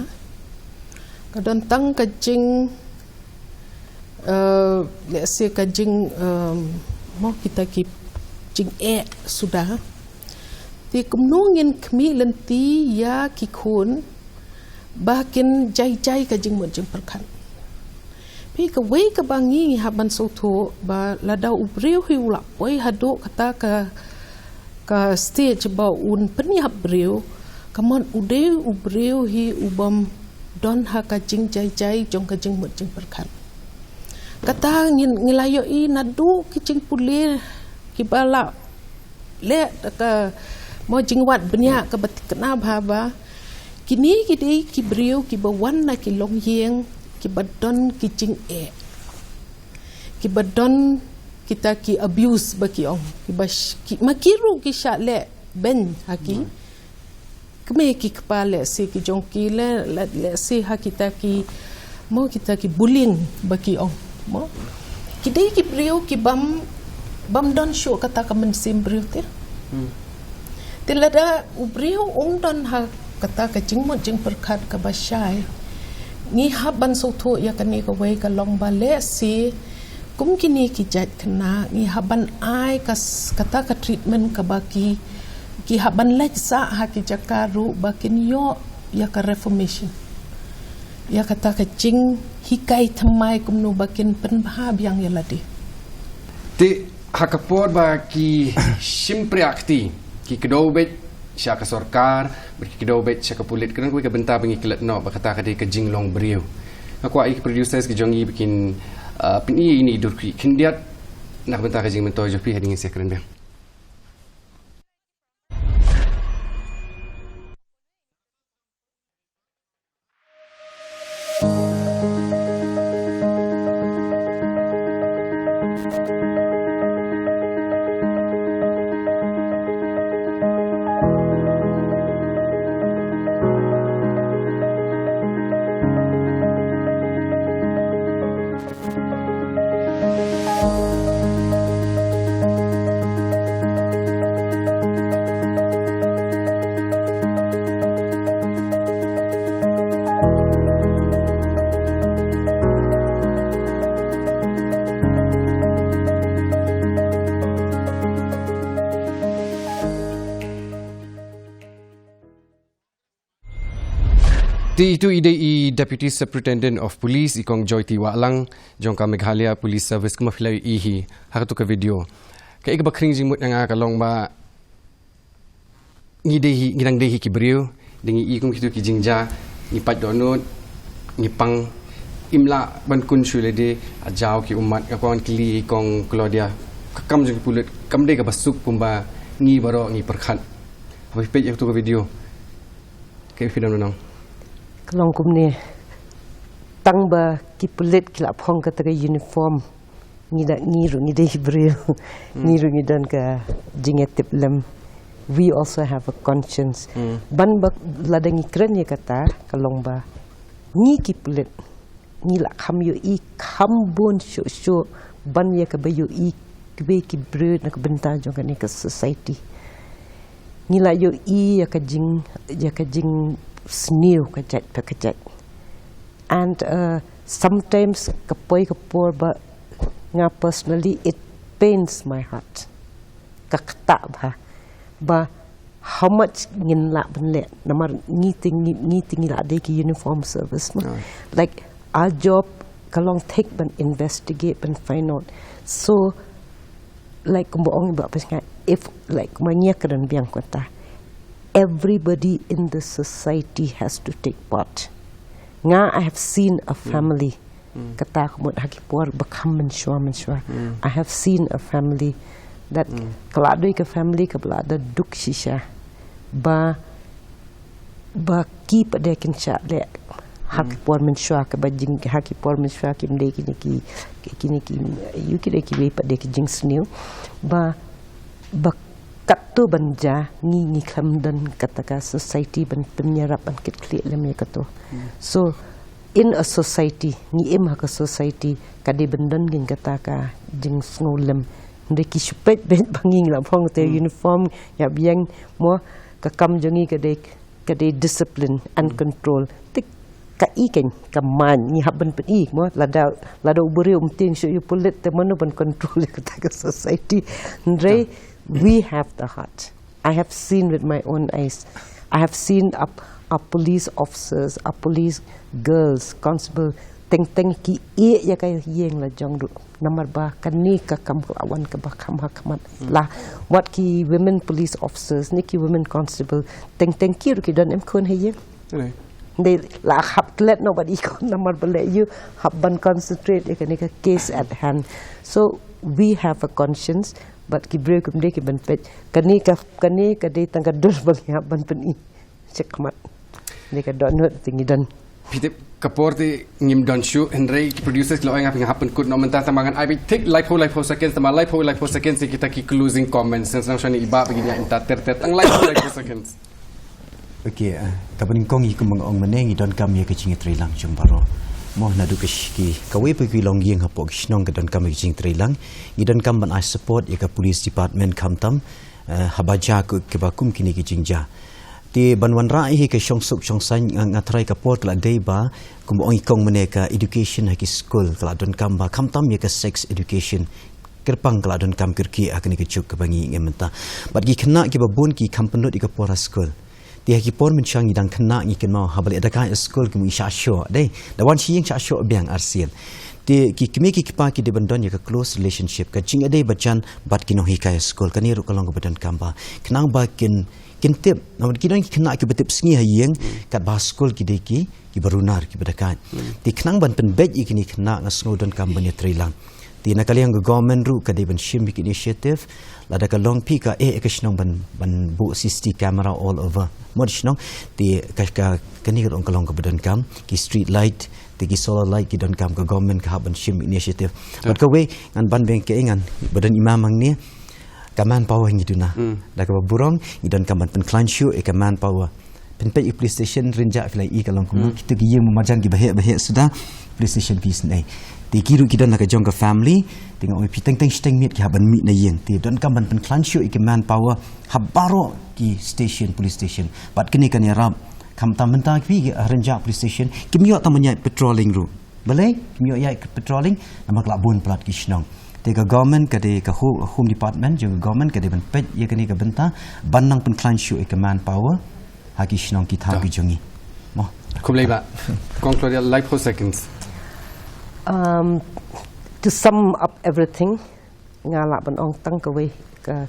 ka don tang ka jing, eh, lehse ka jing, eh, mo kita ki jingeh suda. Te kumno ngin khmih lynti ïa ki khun ba kin jai jai ka jingmut jingpyrkhat. Phi, kawei kaba ngi ngi hap ban sngewthuh ba lada u briew hi u la poi haduh kata ka, ka stage ba un pynïap briew, ka mut u dei u briew hi u bym don ha ka jingjai jai jong ka jingmut jingpyrkhat. Kata ngin, ngi la ïohi naduh ki jingpule kiba la leh da ka mo jingwad bniah kaba thikna bha ba kine ki dei ki briew kiba wan na ki longïing kiba don ki jingeh, kiba don kita ki abuse ba ki ong, kiba sh-, ki, ma ki ruh ki shah leh beiñ ha ki kmie ki kpa, lehse ki jong ki, leh, leh, lehse ha kita ki mo kita ki bullying ba ki ong mo. Ki dei ki briew ki bym, bym don shuh kata ka mynsiem briew te. Hmm. Te lada u briew um don ha kata ka jingmut jingpyrkhat kaba shai, ngi hap ban sngewthuh ïa kane kawei ka long ba lehse kum kine ki jait khynnah ngi hap ban ai ka s-, kata ka treatment kaba ki, ki hap ban leit sah ha ki jaka ruh ba kin ïoh ïa ka reformation, ïa kata ka jinghikai thymmai kumno ba kin pynbha biang ïa lade. Te ha ka por ba ki shim priak ti, ki kdew beit sha ka sorkar bad ki kdew beit sha ka pulit, ka don kawei ka bynta ba ngi klet noh ba kata ka dei ka jinglong briew. Nga kwah ïa ki producers ki jong ngi ba kin, ah, pyni ïa ine i dur khlieh khyndiat na ka bynta ka jingmyntoi jong phi hadien ngi sa ïakren biang. Te itu i dei i Deputy Superintendent of Police, i Kong Joyty Wahlang, jong ka Meghalaya Police Service, kumba phi la ïohi hi ha katu ka video. Kaei kaba khring jingmut ïa nga ka long ba ngi dei hi, ngi dang dei hi ki briew, dei ngi i kum kitu ki jingjia, ngi pait dohnud, ngi pang, im lah ban khun shuh lade, a jaw ki ummat, nga kwah kylli i Kong Claudia, ka kam jong ki pulit kam dei kaba suk kumba ngi baroh ngi pyrkhat. Haba phi peit ïa katu ka video, kaei phi dang nang? Ka long kumne, tang ba ki pulit ki la phong kata ka uniform, ngi da, ngi ruh ngi dei briew, ngi ruh ngi don ka jingïatiplem. We also have a conscience. Hmm. Ban ba lada ngi kren ïa kata ka long ba ngi ki pulit ngi la kham ïohi kham bun shuh shuh ban ïa kaba ïohi kiwei ki briew na ka bynta jong kane ka society. Ngi la ïohi ïa ka jing, ïa ka jingsniew ka jait pa ka jait. And, uh, sometimes ka poi ka por ba nga personally it pains my heart. Ka ktah bha ba how much ngin lah ban leh, namar ngi te ngi, ngi te ngi lah dei ki uniform service mo. Ah. Like, our job ka long thik ban investigate, ban find out. So, like, kumba ong ba pas nga, if, like, ma ngi ka don biang kata, everybody in the society has to take part. Nga, I have seen a family. Hmm. Kata ka mut ha ki por ba kham mynshuwa mynshuwa. Hmm. I have seen a family that, hmm, ka la dei ka family kaba la da duk shisha. Ba, ba ki pat de kin shah leh ha ki, hmm, por mynshuwa kaba jing, ha ki por mynshuwa kim dei kine ki, kine ki, ïoh ki dei kiwei pat de ki jingsniew. Ba, ba katto ban jia ngi, ngi khlem don kata ka society ban pynïarap ban kit khlieh lem ïa kato. Hmm. So, in a society, ngi im ha ka society, ka dei ban don kin kata ka jingsngewlem, Hynrei ki shu peit beit ba ngi la phong te uniform, ïa biang mo, ka kam jong ngi ka dei, ka dei discipline and control. Te ka i keiñ ka man ngi hap ban pyni mo, lada, lada u briew um tieng shuh ïa u pulit te mano ban control ïa kata ka society. Hynrei we have the heart. I have seen with my own eyes. I have seen a, a police officers, a police girls, constable, teng teng ki ïeh ïa ka ïing la jong ruh. Namar ba kane ka kam ka la wan kaba kham ha khmat. La wat ki women police officers ne ki women constable, teng teng ki ruh ki don em khun ha ïing. Dei la hap klet noh bad i khun namar ba leh ïa u hap ban concentrate ïa kane ka case at hand. So we have a conscience, bad ki briew kim dei ki ban peit. Kane ka, kane ka dei tang ka dur ba ngi hap ban pyni shakhmat. Dei ka dohnud te ngi don. Phi tip ka por te ngim don shuh, hynrei ki producers la ong nga phi nga hap pynkut noh mynta, tang ba ngan ai beit thik laiphew, laiphew seconds, tang ba laiphew, laiphew seconds ïa kita ki closing comments. Sngewsih shane i Bah ba ngin ïaid mynta ter ter, tang laiphew, laiphew seconds. Okay, eh, kaba nyngkong, i kumba nga ong mynne, ngi donkam ïa ka jingïatreilang jong baroh. Mo, naduh ka sh-, ki, kawei pa kawei ka longïing hapoh ka shnong ka donkam ïa ka jingïatreilang. Ngi donkam ban ai support ïa ka police department khamtam, eh, haba jia ki, kiba kum kine ki jingjia. Te ban wanrah ïa ka shongsuk shongsaiñ, nga, nga tharai ka por ka la dei ba, kumba ong i kong mynne, ka education ha ki skul ka la donkam ba khamtam ïa ka sex education. Kyrpang ka la donkam kyrkieh ha kane ka juk kaba ngi ïeng mynta. Bad ki khynnah kiba bun ki kham pynlut ïa ka por ha skul. Te ha ki por mynshwa ngi dang khynnah ngi kynmaw haba leit da kai ha skul ki mut ngi shah shoh, dei. Da wan sha ïing shah shoh biang arsien. Te ki kmie ki kpa ki dei ban don ïa ka close relationship, ka jingïadei bajan bad ki nonghikai ha skul. Kane ruh ka long kaba donkam ba, khnang ba kin, kin tip, namar ki don ki khynnah kiba tip sngi ha ïing, katba ha skul ki dei ki, kiba runar, kiba da kai. Te khnang ban pynbeit ïa kine ki khynnah, nga sngew donkam ban ïatreilang. Te na ka liang ka government ruh ka dei ban shim ïa ki initiative, lada ka long phi ka eh ka shnong ban, ban buh C C T V camera all over. Mo da shnong, te ka, ka, kane ka long, ka long kaba donkam, ki street light, te ki solar light ki donkam, ka government ka hap ban shim initiative. Bad kawei, ngan ban biang ka, eh, ngan, ba don i Imam hangne, ka manpower ngi duna. Da kaba burom, ngi donkam ban pynkhlaiñ shuh ïa ka manpower. Pynpeit ïa ka police station, Rynjah phi la ïohi ka long kumno, kito ki ïing marjan kiba heh, ba heh suda, police station phi isynei. Te ki ruh ki don la ka jong ka family, te nga ong ïa phi teng teng shiteng miet ki hap ban mih na ïing. Te donkam ban pynkhlaiñ shuh ïa ka manpower ha baroh ki station, police station. Bad kane kan ïarap, khamtam mynta phi ha Rynjah police station, kim ïoh tang ban ïaid patrolling ruh. Balei kim ïoh ïaid patrolling? Namar ka la bun palat ki shnong. Te ka government ka dei, ka ho-, home department jong ka government ka dei ban peit ïa kane ka bynta, ban nang pynkhlaiñ shuh ïa ka manpower ha ki shnong ki thaw ki jong ngi. Mo. Khublei Bah. Kong Claudia, laiphew seconds. Um, to sum up everything, nga lah ban ong tang kawei, ka,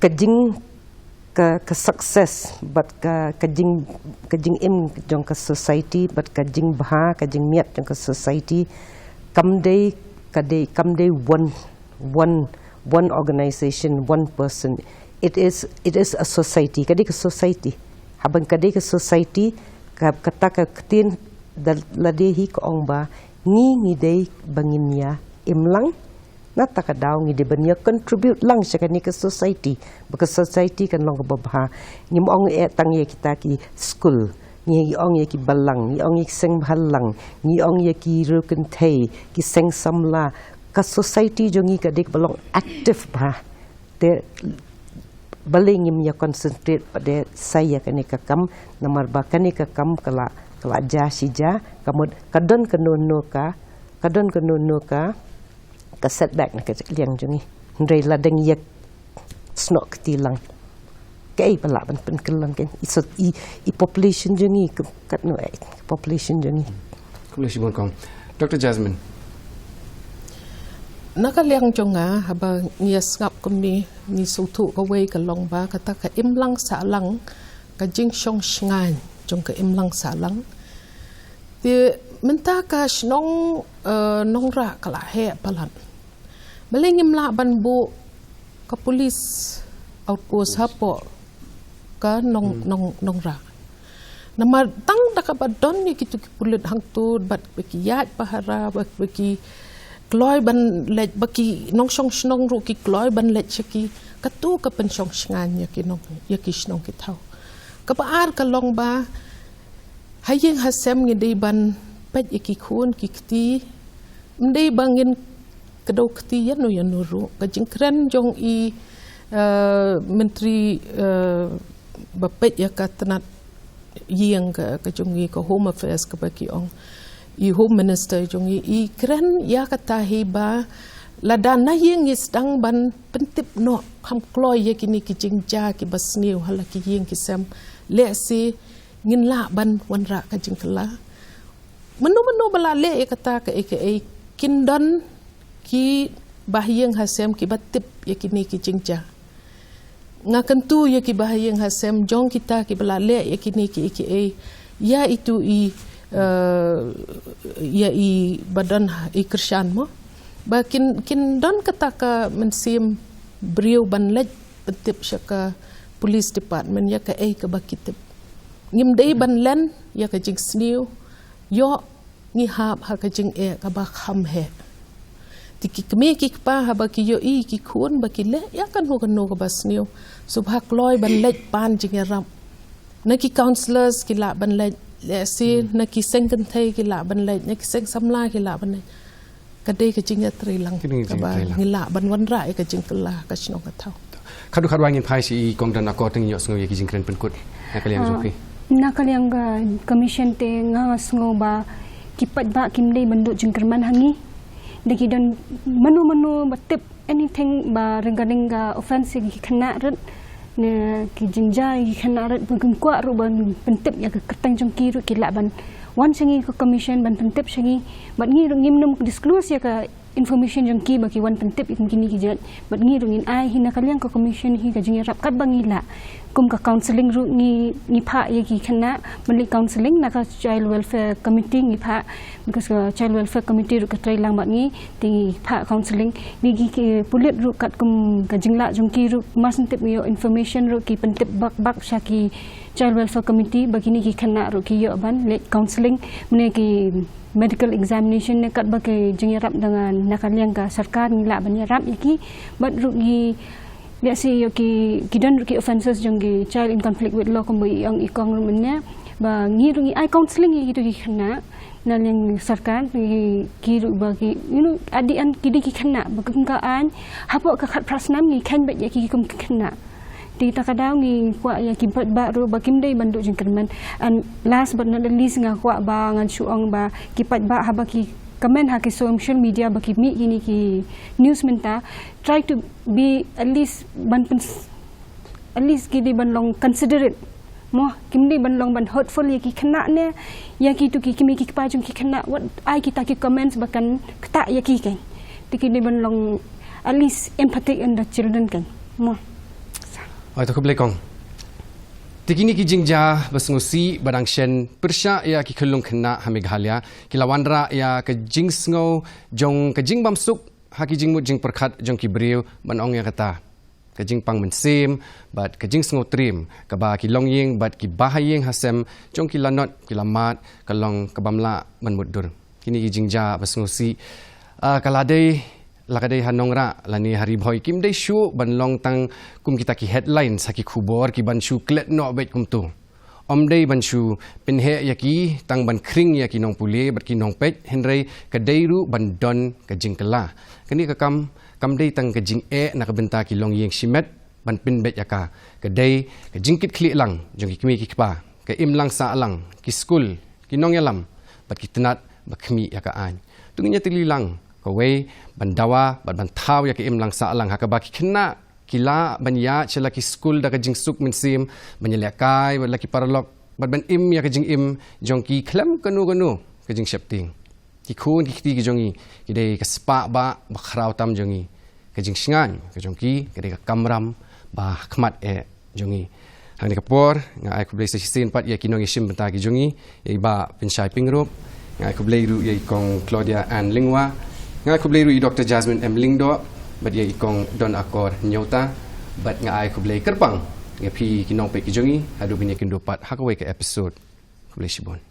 ka jing, ka, ka success bad ka, ka jing, ka jingim jong ka society bad ka jingbha, ka jingmiat jong ka society, kam dei, ka dei, kam dei one, one, one organization, one person. It is, it is a society. Ka dei ka society. Haba ka dei ka society, ka, kata ka ktien da lade hi ka ong ba ngi, ngi dei ba ngin ïa im lang, na kata ka daw ngi dei ban ïa contribute lang sha kane ka society. Ba ka society kan long kaba bha. Ngim ong eh tang ïa kita ki skul, ngi ong ïa ki balang, ngi ong ïa ki seng bhalang, ngi ong ïa ki riew kynthei, ki seng samla. Ka society jong ngi ka dei kaba long active bha. Te balei ngim ïa concentrate pat de sa ïa kane ka kam, namar ba kane ka kam ka la, ka la jia shi jia, ka mut ka don kano kano ka, ka don kano kano ka, ka setback na ka liang jong ngi. Hynrei lada ngi ïa snoh kti lang, kaei ba lah ban pynkylla kein, i sot, i, i population jong ngi ka, katno eh, population jong ngi. Khublei shibun kong. Doctor Jasmine. Na ka liang jong nga, haba ngi ïa sngap kumne, ngi sngewthuh kawei ka long ba kata ka imlang sahlang, ka jingshong shngaiñ jong ka imlang sahlang. Te mynta ka shnong, eh, Nongrah ka la heh palat. Balei ngim lah ban buh ka police outpost hapoh ka Nong, Nong, Nongrah? Namar tang da kaba don ïa kito ki pulit hangto bad ba ki ïaid pahara, bad ba ki kloi ban leit, ba ki nongshong shnong ruh ki kloi ban leit sha ki, kato ka pynshong shngaiñ ïa ki nong, ïa ki shnong ki thaw. Kaba ar ka long ba ha ïing ha sem ngi dei ban peit ïa ki khun ki kti, ym dei ba ngin ka dau kti ïano ïano ruh. Ka jingkren jong i, eh, Myntri, eh, ba peit ïa ka tnat ïing ka, ka jong i, ka Home Affairs, kaba ki ong i Home Minister jong i, i kren ïa kata hi ba lada na ïing ngi sdang ban pyntip noh kham kloi ïa kine ki jingjia kiba sniew ha la ki ïing ki sem, lehse ngin lah ban wanrah ka jingkylla. Mynno mynno ba la leh ïa kata kaei kaei, kin don ki bahaïing hasem kiba tip ïa kine ki jingjia. Nga kyntu ïa ki bahaïing hasem jong kita kiba la leh ïa kine kiei kiei, ïa itu i, eh, ïa i ba don i kyrshan mo, ba kin, kin don kata ka mynsiem briew ban leit pyntip sha ka police department ïa kaei kaba ki tip. Ngim dei ban len ïa ka jingsniew, ïoh ngi hap ha ka jingeh kaba kham heh. Te ki kmie ki kpa haba ki ïohi ki khun ba ki leh ïa kano kano kaba sniew, sngewbha kloi ban leit pan jingïarap. Na ki counsellors ki lah ban leit, lehse na ki seng kynthei ki lah ban leit, na ki seng samla ki lah ban leit. Ka dei ka jingïatreilang kaba ngi lah ban wanrah ïa ka jingkylla ka shnong ka thaw. Khadduh khadwai ngin phai sha i Kong Don Akor, tang ïohsngew ïa ki jingkren pynkut na ka liang jong phi. Na ka liang ka commission te nga sngew ba ki paidbah kim dei ban duh jingkyrmen ha ngi. Da ki don mano mano ba tip anything ba regarding ka offense ïa ki khynnah rit, ne ki jingjia ïa ki khynnah rit, ba kim kwah ruh ban pyntip ïa ka kyrteng jong ki ruh ki lah ban wan sha ngi ka commission ban pyntip sha ngi. Bad ngi ruh ngim nym disclose ïa ka information jong ki ba ki wan pyntip ïa kine ki jait. Bad ngi ruh ngin ai hi na ka liang ka commission hi ka jingïarap katba ngi lah. Kum ka counselling ruh ngi, ngi phah ïa ki khynnah, ban leit counselling na ka Child Welfare Committee ngi phah, because ka Child Welfare Committee ruh ka treilang bad ngi, te ngi phah counselling. Ngi ki, ki pulit ruh katkum ka jinglah jong ki ruh, mar syn tip ngi ïoh information ruh ki pyntip bak bak sha ki Child Welfare Committee ba kine ki khynnah ruh ki ïoh ban leit counselling, mynne ki medical examination ne katba ki jingïarap da nga na ka liang ka sorkar ngi lah ban ïarap ïa ki. Bad ruh ngi, lehse ïoh ki, ki don ruh ki offenses jong ki child in conflict with law kumba i ong i Kong ruh mynne, ba ngi ruh ngi ai counselling ïa kitu ki khynnah na liang sorkar, ngi, ki ruh ba ki, you know, at the end ki dei ki khynnah ba kum ka aiñ, hapoh ka khatphra snem ngi kheiñ beit ïa ki kum ki khynnah. Te kata ka daw ngi kwah ïa ki paidbah ruh ba kim dei ban duh jingkyrmen. And last but not the least, nga kwah ba ngan shu ong ba ki paidbah haba ki comment ha ki social media ba ki mih kine ki news mynta, try to be at least ban pyn, at least ki dei ban long considerate. Mo, kim dei ban long ban hurtful ïa ki khynnah ne ïa kitu ki kmie ki kpa jong ki khynnah, wat ai kita ki comments ba kan ktah ïa ki kan. Te ki dei ban long at least empathic in the children kan. Mo. Oi, to khublei Kong. Te kine ki jingjia ba sngewsih ba dang shen pyrshah ïa ki khyllung khynnah ha Meghalaya ki la wanrah ïa ka jingsngew jong ka jingbymsuk ha ki jingmut jingpyrkhat jong ki briew, ban ong ïa kata ka jingpang mynsiem bad ka jingsngew triem kaba ki longïing bad ki bahaïing hasem jong ki lanot ki lamad ka long kabym lah ban mutdur. Kine ki jingjia ba sngewsih, ah, ka la dei, la ka dei ha Nongrah lane ha Ri Bhoi, kim dei shuh ban long tang kum kita ki headlines ha ki khubor ki ban shu klet noh beit kumtu. Ym dei ban shu pynheh ïa ki tang ban khring ïa ki nongpule bad ki nongpeit, hynrei ka dei ruh ban don ka jingkylla. Kane ka kam kam dei tang ka jingeh na ka bynta ki longïing shimet ban pynbeit ïa ka. Ka dei ka jingkitkhlieh lang jong ki kmie ki kpa, ka imlang sahlang, ki skul, ki nongïalam bad ki tnat ba khmih ïa ka aiñ. To ngin ïatylli lang kawei ban dawa bad ban thaw ïa ka imlang sahlang ha kaba ki khynnah ki lah ban ïaid sha la ki skul da ka jingsuk mynsiem, ban ïalehkai bad la ki paralok bad ban im ïa ka jingim jong ki khlem kano kano ka jingsheptieng. Ki khun ki kti ki jong ngi ki dei ka spah bah ba khraw tam jong ngi. Ka jingshngaiñ ka jong ki ka dei ka kamram ba khmat eh jong ngi. Hangne ka por nga ai khublei sa shisien pat ïa ki nongïashim bynta ki jong ngi, ïa i Bah Pynshai Pyngrope, nga ai khublei ruh ïa i Kong Claudia Ann Lyngwa, nga ai khublei ruh ïa i Doktor Jasmine M Lyngdoh bad ïa i Kong Don Akor Nyota, bad nga ai khublei kyrpang ïa phi ki nongpeit ki jong ngi haduh ban ïakynduh pat ha kawei ka episode. Khublei shibun.